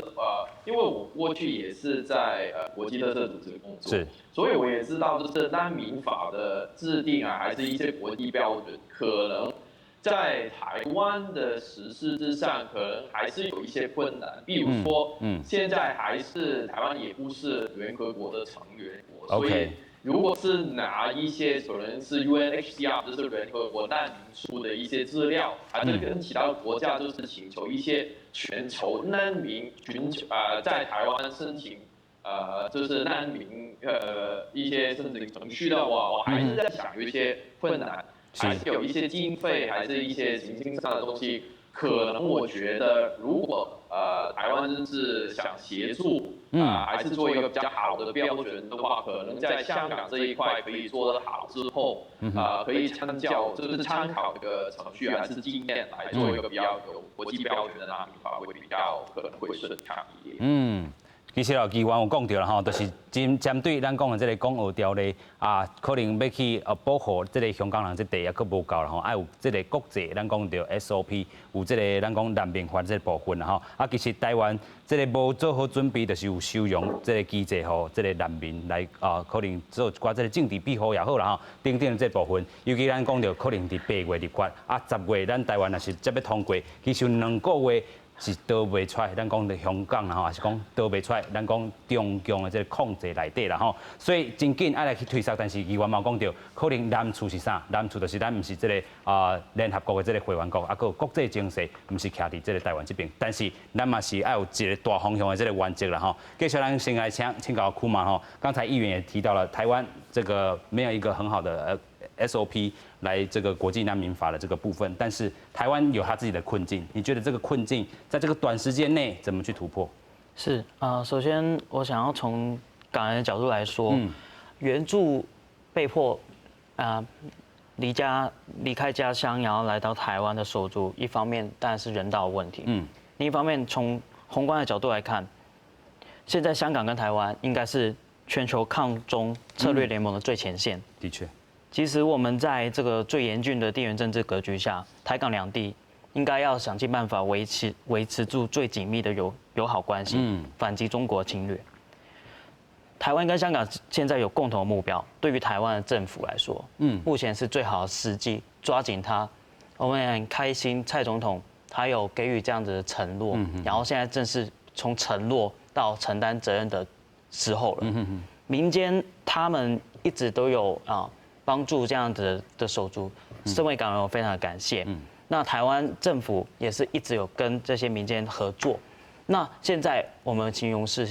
因為我過去也是在國際特赦組織工作，所以我也知道就是難民法的制定啊，還是一些國際標準，可能在台灣的實施之上，可能還是有一些困難。比如說，現在還是台灣也不是聯合國的成員國，所以如果是拿一些可能是 UNHCR，就是聯合國難民署的一些資料，還是跟其他國家就是請求一些全球難民尋求在台灣申請就是難民一些申請程序的話，我還是在想有一些困難。還是有一些經費，還是一些行政上的東西，可能我覺得，如果台灣真是想協助，還是做一個比較好的標準的話，可能在香港這一塊可以做得好之後，可以參照，就是參考這個程序還是經驗來做一個比較有國際標準的難民法，會比較可能會順暢一點。其實哦，議員有講著啦吼，就是針對咱講的這個港澳條例啊，可能欲去保護這個香港人這塊也閣無夠啦吼，愛有這個國際咱講著 SOP，有這個咱講難民法這個部分啦吼。啊，其實台灣這個無做好準備，就是有收容這個機制，予這個難民來啊，可能做一寡這個政治庇護也好啦吼，等等這部分，尤其咱講著可能佇8月立法，啊10月咱台灣若是才欲通過，其實2個月是逃袂出來，咱講的香港啦吼，抑是講逃袂出來，咱講中共的這個控制內底啦吼，所以真緊愛來去推捒，但是議員嘛講著，可能難處是啥？難處就是咱毋是這個啊聯合國的這個會員國，啊閣國際情勢毋是徛佇這個台灣這邊，但是咱嘛是愛有一個大方向的這個原則啦吼。繼續咱先來請教庫馬吼，剛才議員也提到了台灣這個沒有一個很好的SOP 來這個國際難民法的這個部分，但是台灣有他自己的困境，你覺得這個困境在這個短時間內怎麼去突破？是啊，首先我想要從港人的角度來說，援助被迫啊離開家鄉，然後來到台灣的手足，一方面當然是人道問題，另一方面從宏觀的角度來看，現在香港跟台灣應該是全球抗中策略聯盟的最前線。的確。其實我們在這個最嚴峻的地緣政治格局下，台港兩地應該要想盡辦法維持住最緊密的友好關係，反擊中國侵略。台灣跟香港現在有共同的目標，對於台灣的政府來說，目前是最好的時機，抓緊它。我們也很開心，蔡總統他有給予這樣子的承諾，然後現在正是從承諾到承擔責任的時候了。民間他們一直都有啊幫助這樣子的手足，身為港人我非常的感謝。那台灣政府也是一直有跟這些民間合作。那現在我們形容是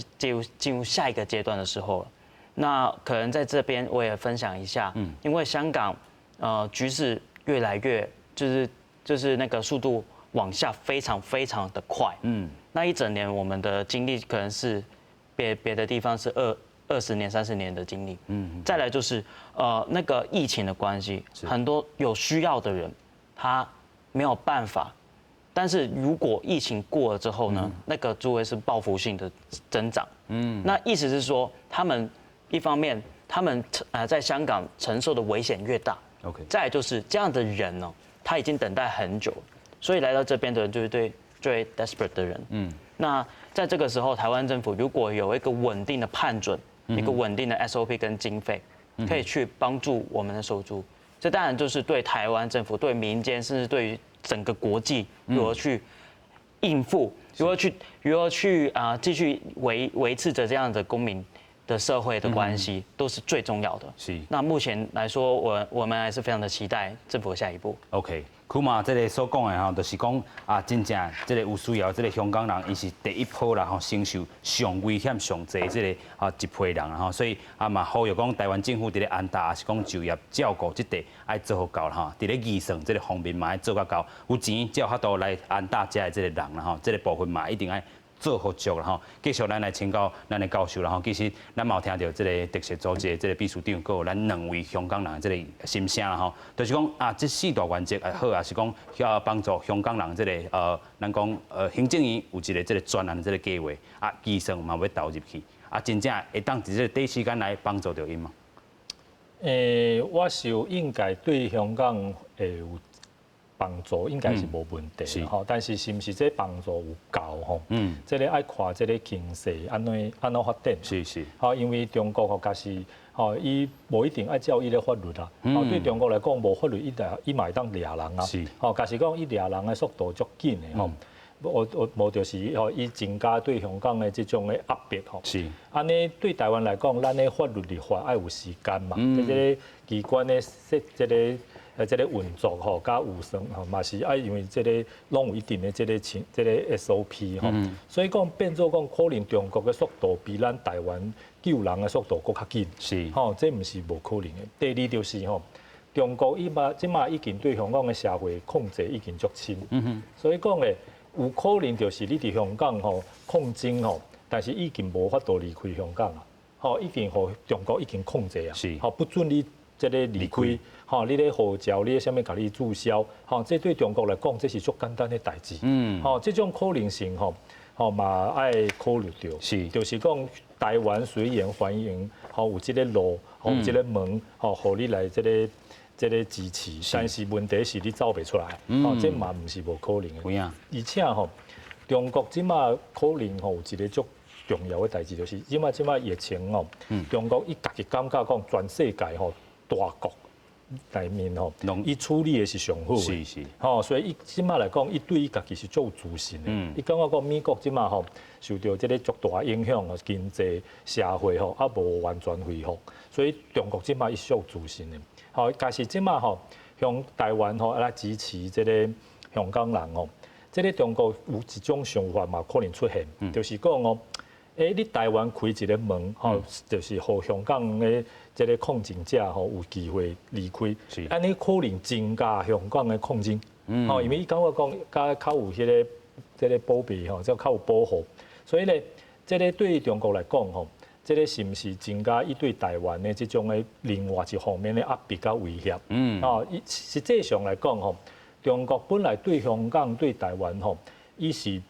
進入下一個階段的時候了。那可能在這邊我也分享一下，因為香港局勢越來越就是那個速度往下非常非常的快。那一整年我們的經歷可能是別的地方是20年、30年的經歷。再來就是那個疫情的關係，很多有需要的人他沒有辦法。但是如果疫情過了之後呢，那個就會是報復性的增長。那意思是說，他們一方面他們在香港承受的危險越大。 再來就是這樣的人呢，他已經等待很久，所以來到這邊的人就是對最 desperate 的人。那在這個時候，台灣政府如果有一個穩定的判準，一個穩定的 SOP 跟經費，可以去幫助我們的手足，這當然就是對台灣政府、對民間，甚至對於整個國際如何去應付，如何去啊繼續維持着這樣的公民的社會的關係，都是最重要的。那目前來說，我們還是非常的期待政府的下一步。 OK，庫馬這個所講的吼，就是講啊，真正這個有需要這個香港人，伊是第一波啦吼，承受上危險、上濟這個啊一批人吼，所以啊嘛呼籲講台灣政府佇咧安搭，抑是講就業照顧這塊愛做好夠啦吼，佇咧預算這個方面嘛愛做較夠，有錢才有法度來安搭遮的這個人啦吼，這個部分嘛一定愛。做合作啦吼。繼續咱來請教咱的教授啦吼。其實咱嘛有聽著這个特赦組織的這个秘書長，閣有咱兩位香港人的這个心聲啦吼。就是講啊，這四大原則也好，也是講要幫助香港人這个咱講行政院有一个這个專案的這个計劃啊，預算嘛欲投入去啊，真正會當佇這个短時間內幫助著𪜶嗎？我想應該對香港會有幫助，應該是無問題吼。但是是毋是這幫助有夠吼？這个愛看這个經濟按怎按怎發展。吼，因為中國吼，確實吼，伊無一定愛照伊的法律啦。吼，對中國來講，無法律伊就伊嘛會當掠人啊。吼，假使講伊掠人的速度足緊的吼。無無就是吼，伊增加對香港的這種的壓迫吼。按呢對台灣來講，咱的法律立法愛有時間嘛。這个機關的設這个這个運作吼，佮預算吼，嘛是愛因為這个攏有一定的這个程這个 SOP 吼。所以講變做講，可能中國的速度比咱台灣救人的速度閣較緊。吼，這毋是無可能的。第二就是吼，中國伊嘛這馬已經對香港的社會控制已經足深。所以講咧，有可能就是你佇香港吼抗爭吼，但是已經無法度離開香港啊，吼已經予中國已經控制啊，吼不准你這个離開，吼你咧護照你啥物共你註銷，吼這對中國來講這是足簡單的代誌，吼這種可能性吼，吼嘛愛考慮著，就是講台灣雖然歡迎吼有這个路，吼有這个門，吼予你來這个這个支持，但是問題是你走袂出來，吼，這嘛毋是無可能的。而且吼，中國這馬可能吼有一个足重要的代誌，就是這馬這馬疫情吼，中國伊家己感覺講全世界吼大國內面吼，伊處理的是上好的，吼，所以伊這馬來講，伊對伊家己是足有自信的。伊感覺講美國這馬吼受著這个足大影響吼，經濟社會吼猶無完全恢復，所以中國這馬伊是有自信的。吼，但是這馬吼，向台灣吼來支持這个香港人吼，這个中國有一種想法嘛，可能出現，就是講哦，你台灣開一个門吼，就是予香港的這个抗爭者吼有機會離開，按呢可能增加香港的抗爭，吼，因為伊感覺講較較有彼个這个保庇吼，就較有保護，所以咧，這个對中國來講吼，這个是毋是增加伊對台灣的這種的另外一方面的壓迫佮威脅？哦，實際上來講吼，中國本來對香港、對台灣吼，伊是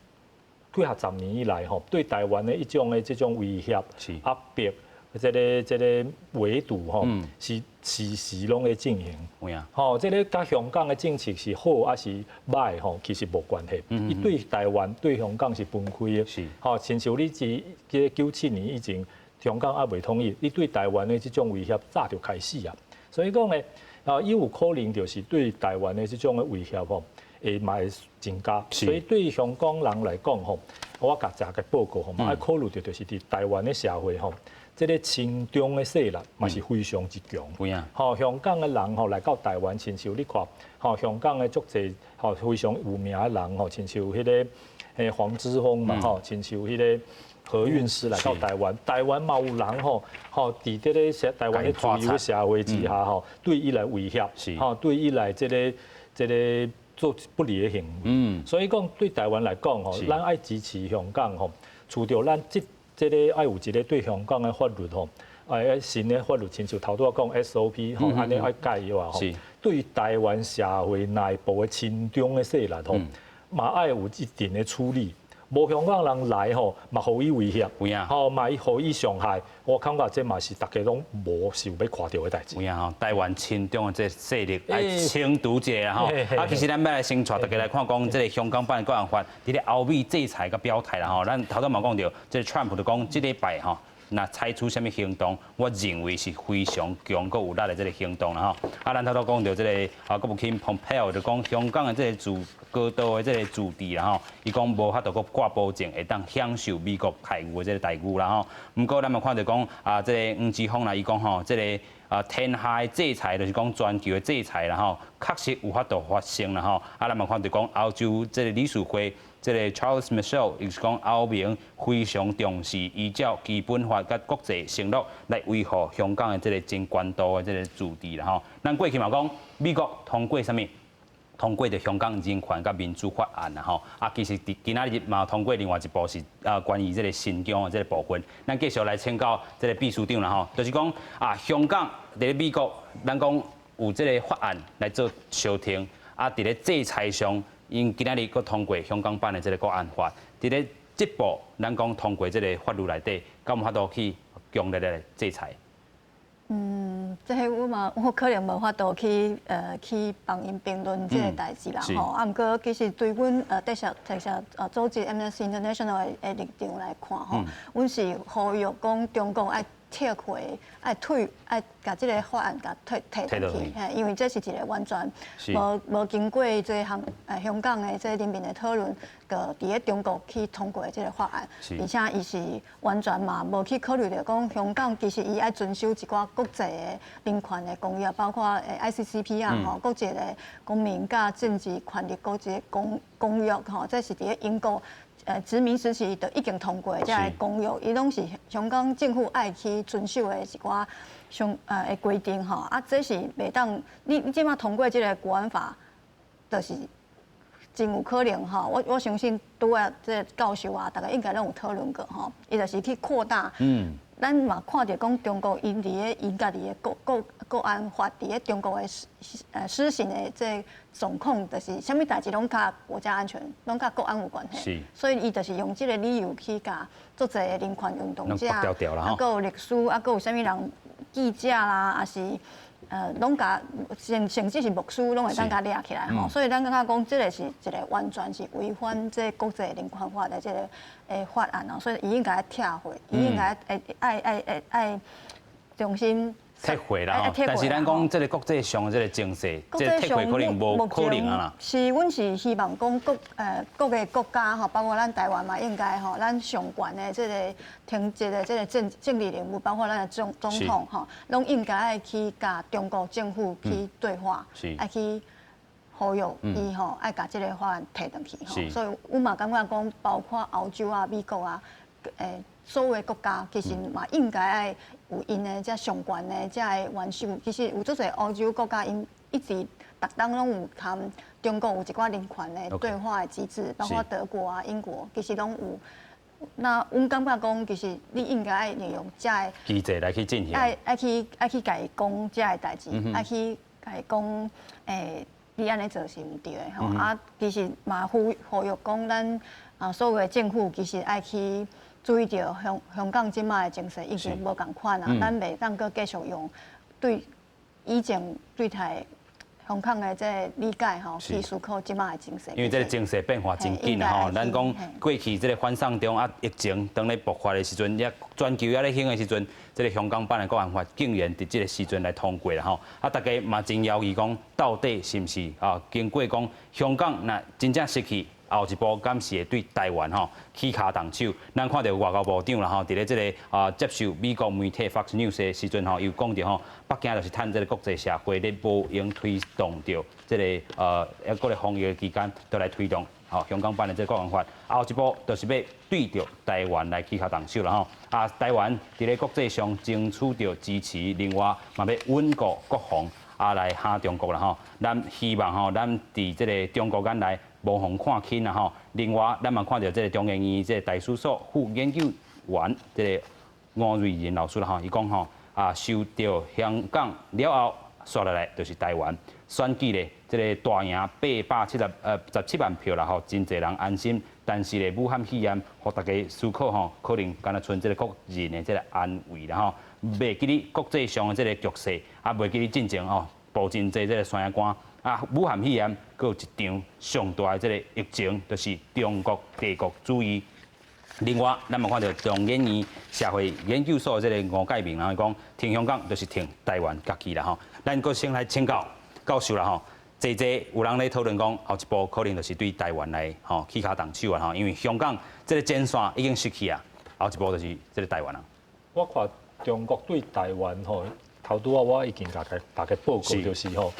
幾啊十年以來吼，對台灣的一種的這種威脅、壓迫、這个這个圍堵吼，是時時攏咧進行。吼，這个佮香港的政策是好抑是䆀吼，其實無關係。伊對台灣、對香港是分開的。吼，親像你這這97年以前，香港猶未統一，伊對台灣的這種威脅早就開始啊。所以講咧，啊，伊有可能就是對台灣的這種的威脅吼，會嘛會增加。所以對香港人來講吼，我共大家報告吼，嘛愛考慮著就是佇台灣的社會吼，這个親中的勢力嘛是非常之強。吼，香港的人吼來到台灣，親像你看，吼，香港的足濟吼非常有名的人吼，親像彼个黃之鋒嘛吼，親像彼个何韻詩來到台灣，台灣嘛有人吼吼佇這个社台灣的自由社會之下吼，對伊來威脅，吼對伊來這个這个做不利的行為。所以講對台灣來講吼，咱愛支持香港吼，除著咱這這个愛有一个對香港的法律吼，愛新的法律，親像頭拄仔講 SOP 吼，按呢愛改以外吼，對台灣社會內部的親中的勢力吼，嘛愛有一定的處理。無香港人來吼，嘛予伊威脅，吼嘛予伊傷害，我感覺這嘛是大家攏無想欲看著的代誌。有影吼，台灣親中的這勢力愛清除一下吼。啊，其實咱欲來先帶大家來看講，這个香港版國安法，佇咧歐美制裁佮表態啦吼。咱頭拄嘛講著，這个川普就講，這禮拜吼，若採取啥物行動，我認為是非常強閣有力的這个行動啦吼。啊，咱頭拄講著這个啊，國務卿蓬佩奧就講香港的這个自高度的這个自治啦吼，伊講無法度閣掛保證會當享受美國待遇的這个待遇啦吼。毋過咱嘛看著講啊，這个黃之鋒啦，伊講吼，這个啊天下的制裁就是講全球的制裁啦吼，確實有法度發生啦吼。啊，咱嘛看著講歐洲這个理事會。這个 Charles Michel 伊是講歐盟非常重視依照基本法佮國際承諾來維護香港的這个真高度的這个自治啦吼。咱過去嘛講美國通過啥物？通過著香港人權佮民主法案啦吼，啊，其實佇今仔日嘛通過另外一部是啊關於這個新疆的這個部分，咱繼續來請教這個秘書長啦吼，就是講啊香港佇咧美國，咱講有這個法案來做相挺，啊，佇咧制裁上，𪜶今仔日閣通過香港版的這個國安法，佇咧這步咱講通過這個法律內底，敢有法度去強烈的制裁？嗯，這個我嘛，我可能無法度去幫𪜶評論這個代誌啦吼。啊，毋過其實對阮特赦組織 Amnesty International 的立場來看吼，阮是呼籲講中國愛撤回、愛退、愛共這個法案共退退去，嘿，因為這是一個完全無經過這個香港的這個人民的討論，就佇咧中國去通過這個法案，而且伊是完全嘛無去考慮著講香港其實伊愛遵守一寡國際的人權的公約，包括ICCPR 吼，國際的公民佮政治權利國際公約吼，這是佇咧英國殖民時期就已經通過這个公約，伊攏是香港政府愛去遵守的一寡上的規定吼。啊，這是袂當你這馬通過這个國安法，就是真有可能吼。我相信拄仔這个教授啊，逐家應該攏有討論過吼。伊就是去擴大。咱嘛看著講中國𪜶佇咧𪜶家己的國安法佇咧中國的施行的這個總控，就是啥物代誌攏佮國家安全，攏佮國安有關係。所以伊就是用這个理由去共足濟的人權運動者，啊，閣有律師，啊，閣有啥物人記者啦，抑是攏共甚至是牧師，攏會當共掠起來吼。所以咱感覺講，這个是一个完全是違反這個國際人權法的這个法案哦。所以伊應該撤回，伊應該愛重新撤回啦。但是咱講這个國際上的這个情勢，這个撤回可能無可能啊啦。是，阮是希望講各个國家吼，包括咱台灣嘛，應該吼，咱上懸的這个聽這个這个政治人物，包括咱的總統吼，攏應該愛去共中國政府去對話，愛去呼籲伊吼，愛共這个法案提轉去吼。所以，阮嘛感覺講，包括歐洲啊、美國啊，所有的國家其實嘛應該愛有𪜶的這上懸的這个元首，其實有足濟歐洲國家，𪜶一直逐冬攏有佮中國有一寡人權的對話的機制，包括德國啊、英國，其實攏有。那阮感覺講，其實你應該愛利用這个機制來去進行，愛去共伊講這个代誌，愛去共伊講，你按呢做是毋對的吼。啊，其實嘛呼籲講，咱啊所有的政府其實愛去注意著香港這馬的情勢已經無仝款啊，咱袂當閣繼續用對以前對待香港的這个理解吼，去思考這馬的情勢。因為這个情勢變化真緊吼，咱講過去這个反送中啊，疫情當咧爆發的時陣，也全球猶咧興的時陣，這个香港版的國安法竟然佇這个時陣來通過啦吼，啊，大家嘛真猶豫講，到底是毋是啊？經過講香港若真正失去，後一步敢是會對台灣吼起跤動手？咱看著外交部長啦吼，佇咧這个啊接受美國媒體 Fox News 的時陣吼，又講著吼，北京就是趁這个國際社會咧無閒推動著這个抑閣咧防疫的期間，就來推動吼香港版的這个國安法。後一步就是欲對著台灣來起跤動手啦吼。啊，台灣佇咧國際上爭取著支持，另外嘛欲穩固國防啊來嚇中國啦吼。咱希望吼，咱佇這个中國眼內無予看輕啦吼。另外，咱嘛看著這个中研院這个台史所副研究員這个吳叡人老師啦吼，伊講吼啊，受著香港了後，紲落來就是台灣選舉咧，這个大贏877萬票啦吼，真濟人安心。但是咧，武漢肺炎予大家思考吼，可能敢若賰這个國人的這个安危啦吼，袂記得國際上的這个局勢，啊，袂記得進前吼，布真濟這个山仔啊，武漢肺炎閣有一場上大的這个疫情，就是中國帝國主義。另外，咱嘛看著中研院社會研究所的這个吳介民，人講挺香港就是挺台灣家己啦吼。咱閣先來請教教授啦吼，濟濟有人咧討論講，後一步可能就是對台灣來吼起跤動手啊吼，因為香港這个前線已經失去啊，後一步就是這个台灣啊。我看中國對台灣吼，頭拄仔我已經共大家報告就是吼，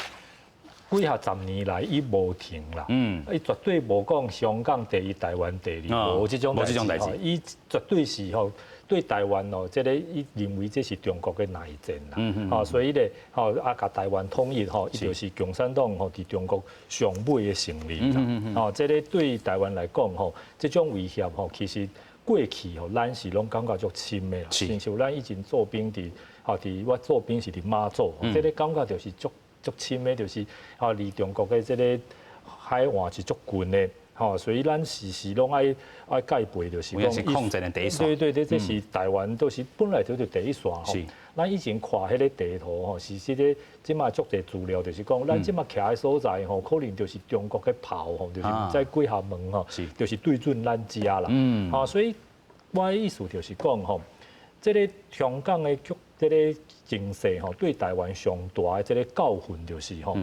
幾若十年來，伊無停啦，伊絕對無講香港第一，台灣第二，無這種代誌。伊絕對是吼，對台灣哦，這个伊認為這是中國的內戰啦，吼，所以咧，吼啊，共台灣統一吼，伊就是共產黨吼佇中國上尾的勝利啦，吼，這个對台灣來講吼，這種威脅吼，其實過去吼，咱是攏感覺足深的啦，親像咱以前做兵佇，吼佇我做兵是佇馬祖，這个感覺就是足足深的，就是吼離中國的這个海岸是足近的。吼，所以咱時時攏愛愛戒備，就是講抗戰的第一線。對對對，這是台灣都是本來就是第一線吼。咱以前看彼个地圖吼，是這个這馬足濟資料，就是講咱這馬徛的所在吼，可能就是中國的炮吼，就是毋知幾下門吼，就是對準咱遮啦。吼，所以我的意思就是講吼，這个香港的局，這个情勢吼，對台灣上大的這个教訓就是吼，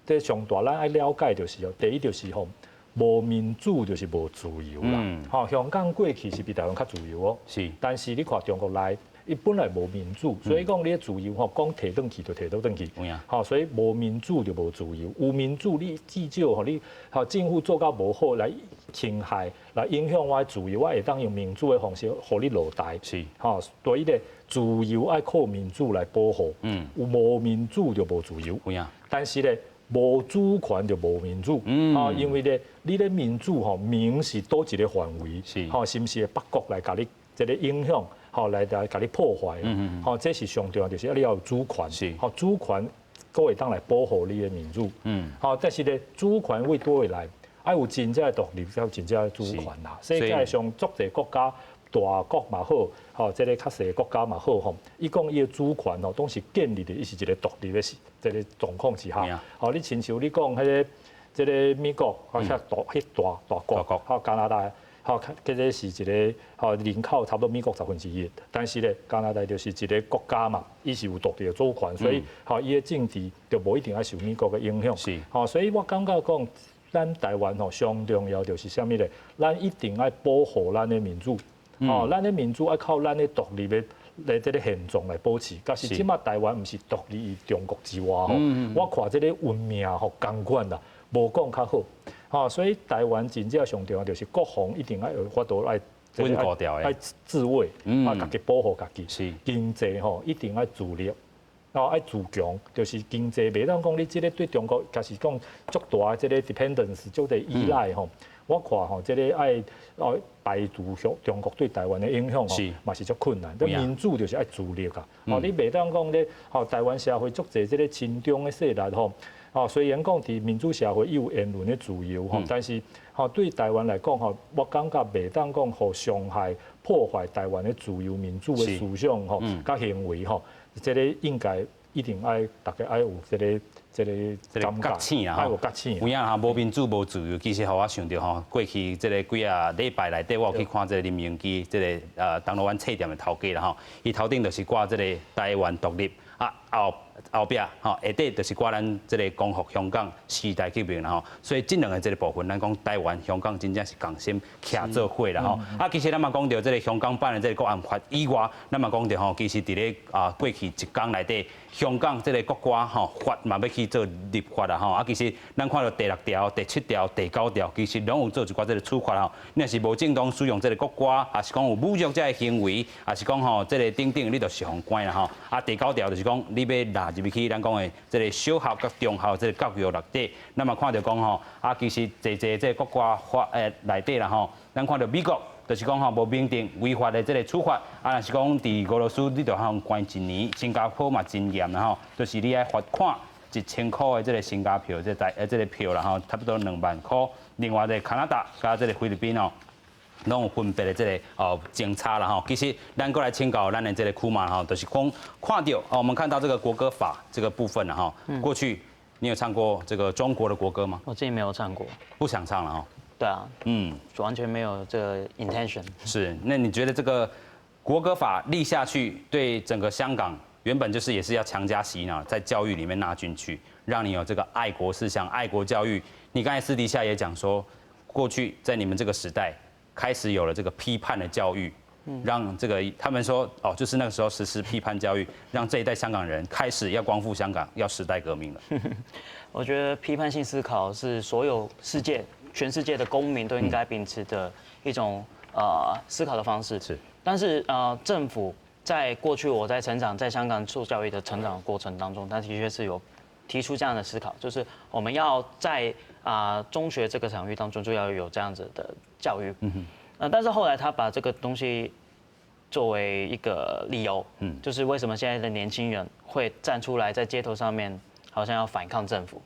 這上大咱愛了解就是哦，第一就是吼，無民主就是無自由啦。吼，香港過去是比台灣較自由哦。但是你看中國來，伊本來無民主，所以講你的自由吼，講提轉去就提倒轉去。吼，所以無民主就無自由。有民主，你至少吼你吼政府做甲無好來侵害、來影響我的自由，我會當用民主的方式予你落台。吼，所以咧，自由愛靠民主來保護。有無民主就無自由。但是咧，無主權就無民主，啊，因為咧，你咧民主吼，民是佗一個範圍，吼，是毋是北國來共你這个影響，吼，來來共你破壞，吼，這是上重要，就是你要有主權，吼，主權閣會當來保護你的民主，吼，但是咧，主權為佗位來，愛有真正的獨立，才有真正的主權啦。世界上足濟國家，大國嘛好，吼，這个較細國家嘛好，吼，伊講伊的主權吼，攏是建立佇伊是一个獨立的這个狀況之下。吼，你親像你講彼个這个美國，吼，遐大彼大大國，吼，加拿大，吼，這个是一个吼人口差不多美國1/10，但是咧，加拿大就是一个國家嘛，伊是有獨立的主權，所以吼，伊的政治就無一定愛受美國的影響。吼，所以我感覺講，咱台灣吼上重要就是啥物咧？咱一定愛保護咱的民主。哦，咱的民主愛靠咱的獨立的來這个現狀來保持。但是這馬台灣毋是獨立於中國之外吼，我看這个運命吼仝款啦，無講較好。吼，所以台灣真正上重要就是國防一定愛有法度愛穩固掉的，愛自衛，啊，家己保護家己。經濟吼一定愛自立，哦，愛自強，就是經濟袂當講你這个對中國，假是講足大的這个 dependence，足濟依賴吼。我看吼，這个愛愛排除中國對台灣的影響吼，嘛是足困難。這民主就是愛自立啊！哦，你袂當講咧，吼台灣社會足濟這个親中的勢力吼，哦，雖然講佇民主社會有言論的自由吼，但是吼對台灣來講吼，我感覺袂當講予傷害破壞台灣的自由民主的思想吼，佮行為吼，這个應該一定愛大家愛有這个。這个這个覺醒啊，愛有覺醒。有影哈，無民主無自由，其實予我想著吼，過去這个幾仔禮拜內底，我有去看這个林榮基這个銅鑼灣冊店的頭家啦吼，伊頭頂就是掛這个台灣獨立啊後後壁吼下底就是掛咱這个光復香港時代革命啦吼，所以這兩个這个部分，咱講台灣香港真正是仝心徛做伙啦吼。啊，其實咱嘛講著這个香港版的這个國安法以外，咱嘛講著吼，其實佇咧啊過去一工內底，香港這个國歌吼法嘛欲去做立法啦吼。啊，其實咱看著第六條、第七條、第九條，其實攏有做一寡這个處罰吼。你若是無正當使用這个國歌，抑是講有侮辱這个行為，抑是講吼這个等等，你就是予關啦吼。啊，第九條就是講你欲納入去咱講的這个小學佮中學這个教育內底，咱嘛看著講吼，啊，其實濟濟這个國歌法內底啦吼，咱看著美國就是講吼無明定違法的這个處罰，啊，若是講佇俄羅斯你就予關一年，新加坡嘛真嚴啦吼，就是你愛罰款1000箍的這个新加票，這台這个票啦吼，差不多2萬箍。另外的加拿大佮這个菲律賓吼，攏有分別的這个哦政策啦吼。其實咱閣來請教咱的這个庫馬吼，就是講看著哦，我們看到這個國歌法這個部分啦吼。過去你有唱過這個中國的國歌嗎？我自己沒有唱過。不想唱了哈。對啊，完全沒有這個 intention。是，那你覺得這個國歌法立下去，對整個香港原本就是也是要強加洗腦，在教育裡面納進去，讓你有這個愛國思想、愛國教育。你剛才私底下也講說，過去在你們這個時代開始有了這個批判的教育，讓這個他們說哦，就是那個時候實施批判教育，讓這一代香港人開始要光復香港，要時代革命了。我覺得批判性思考是所有世界、全世界的公民都應該秉持的一種思考的方式。但是政府在過去我在成長，在香港受教育的成長過程當中，他的確是有提出這樣的思考，就是我們要在中學這個場域當中就要有這樣子的教育。但是後來他把這個東西作為一個理由，就是為什麼現在的年輕人會站出來在街頭上面，好像要反抗政府，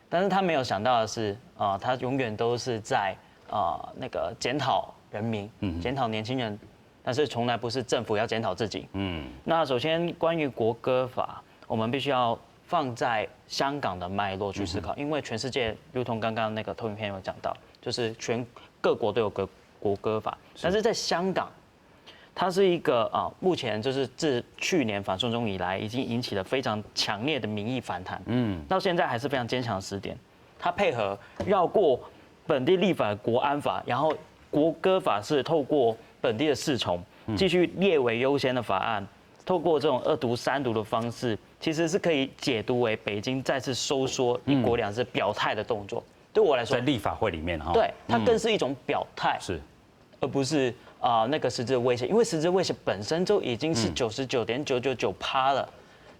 但是他沒有想到的是，他永遠都是在那個檢討人民，檢討年輕人，但是從來不是政府要檢討自己。那首先關於國歌法，我們必須要放在香港的脈絡去思考，因為全世界，如同剛剛那個投影片有講到，就是全各國都有個國歌法，但是在香港，它是一個目前就是自去年反送中以來，已經引起了非常強烈的民意反彈。到現在還是非常堅強的時點。它配合繞過本地立法的國安法，然後國歌法是透過本地的侍從繼續列為優先的法案，透過這種二讀三讀的方式，其實是可以解讀為北京再次收縮一國兩制表態的動作。對我來說，在立法會裡面哈，對，它更是一種表態，而不是那個實質威脅，因為實質威脅本身就已經是99.999%了。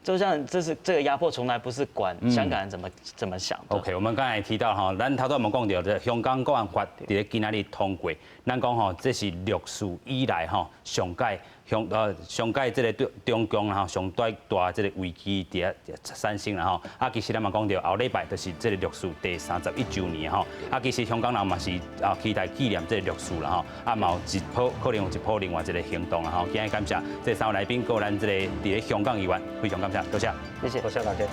就像這是這個壓迫，從來不是管香港人怎麼想。 OK，我們剛才提到哈，咱頭拄仔嘛講著，香港國安法佇咧今仔日通過，咱講吼，這是六四以來吼上屆上屆這個中共吼上大大這個危機佇遐產生啦吼。啊，其實咱嘛講著後禮拜就是這個六四第31週年吼。啊，其實香港人嘛是期待紀念這個六四啦吼。啊，嘛有一波可能有一波另外一個行動啦吼。今日感謝這三位來賓，閣有咱這個佇咧香港議員，非常感謝，多謝。謝謝，多謝大家。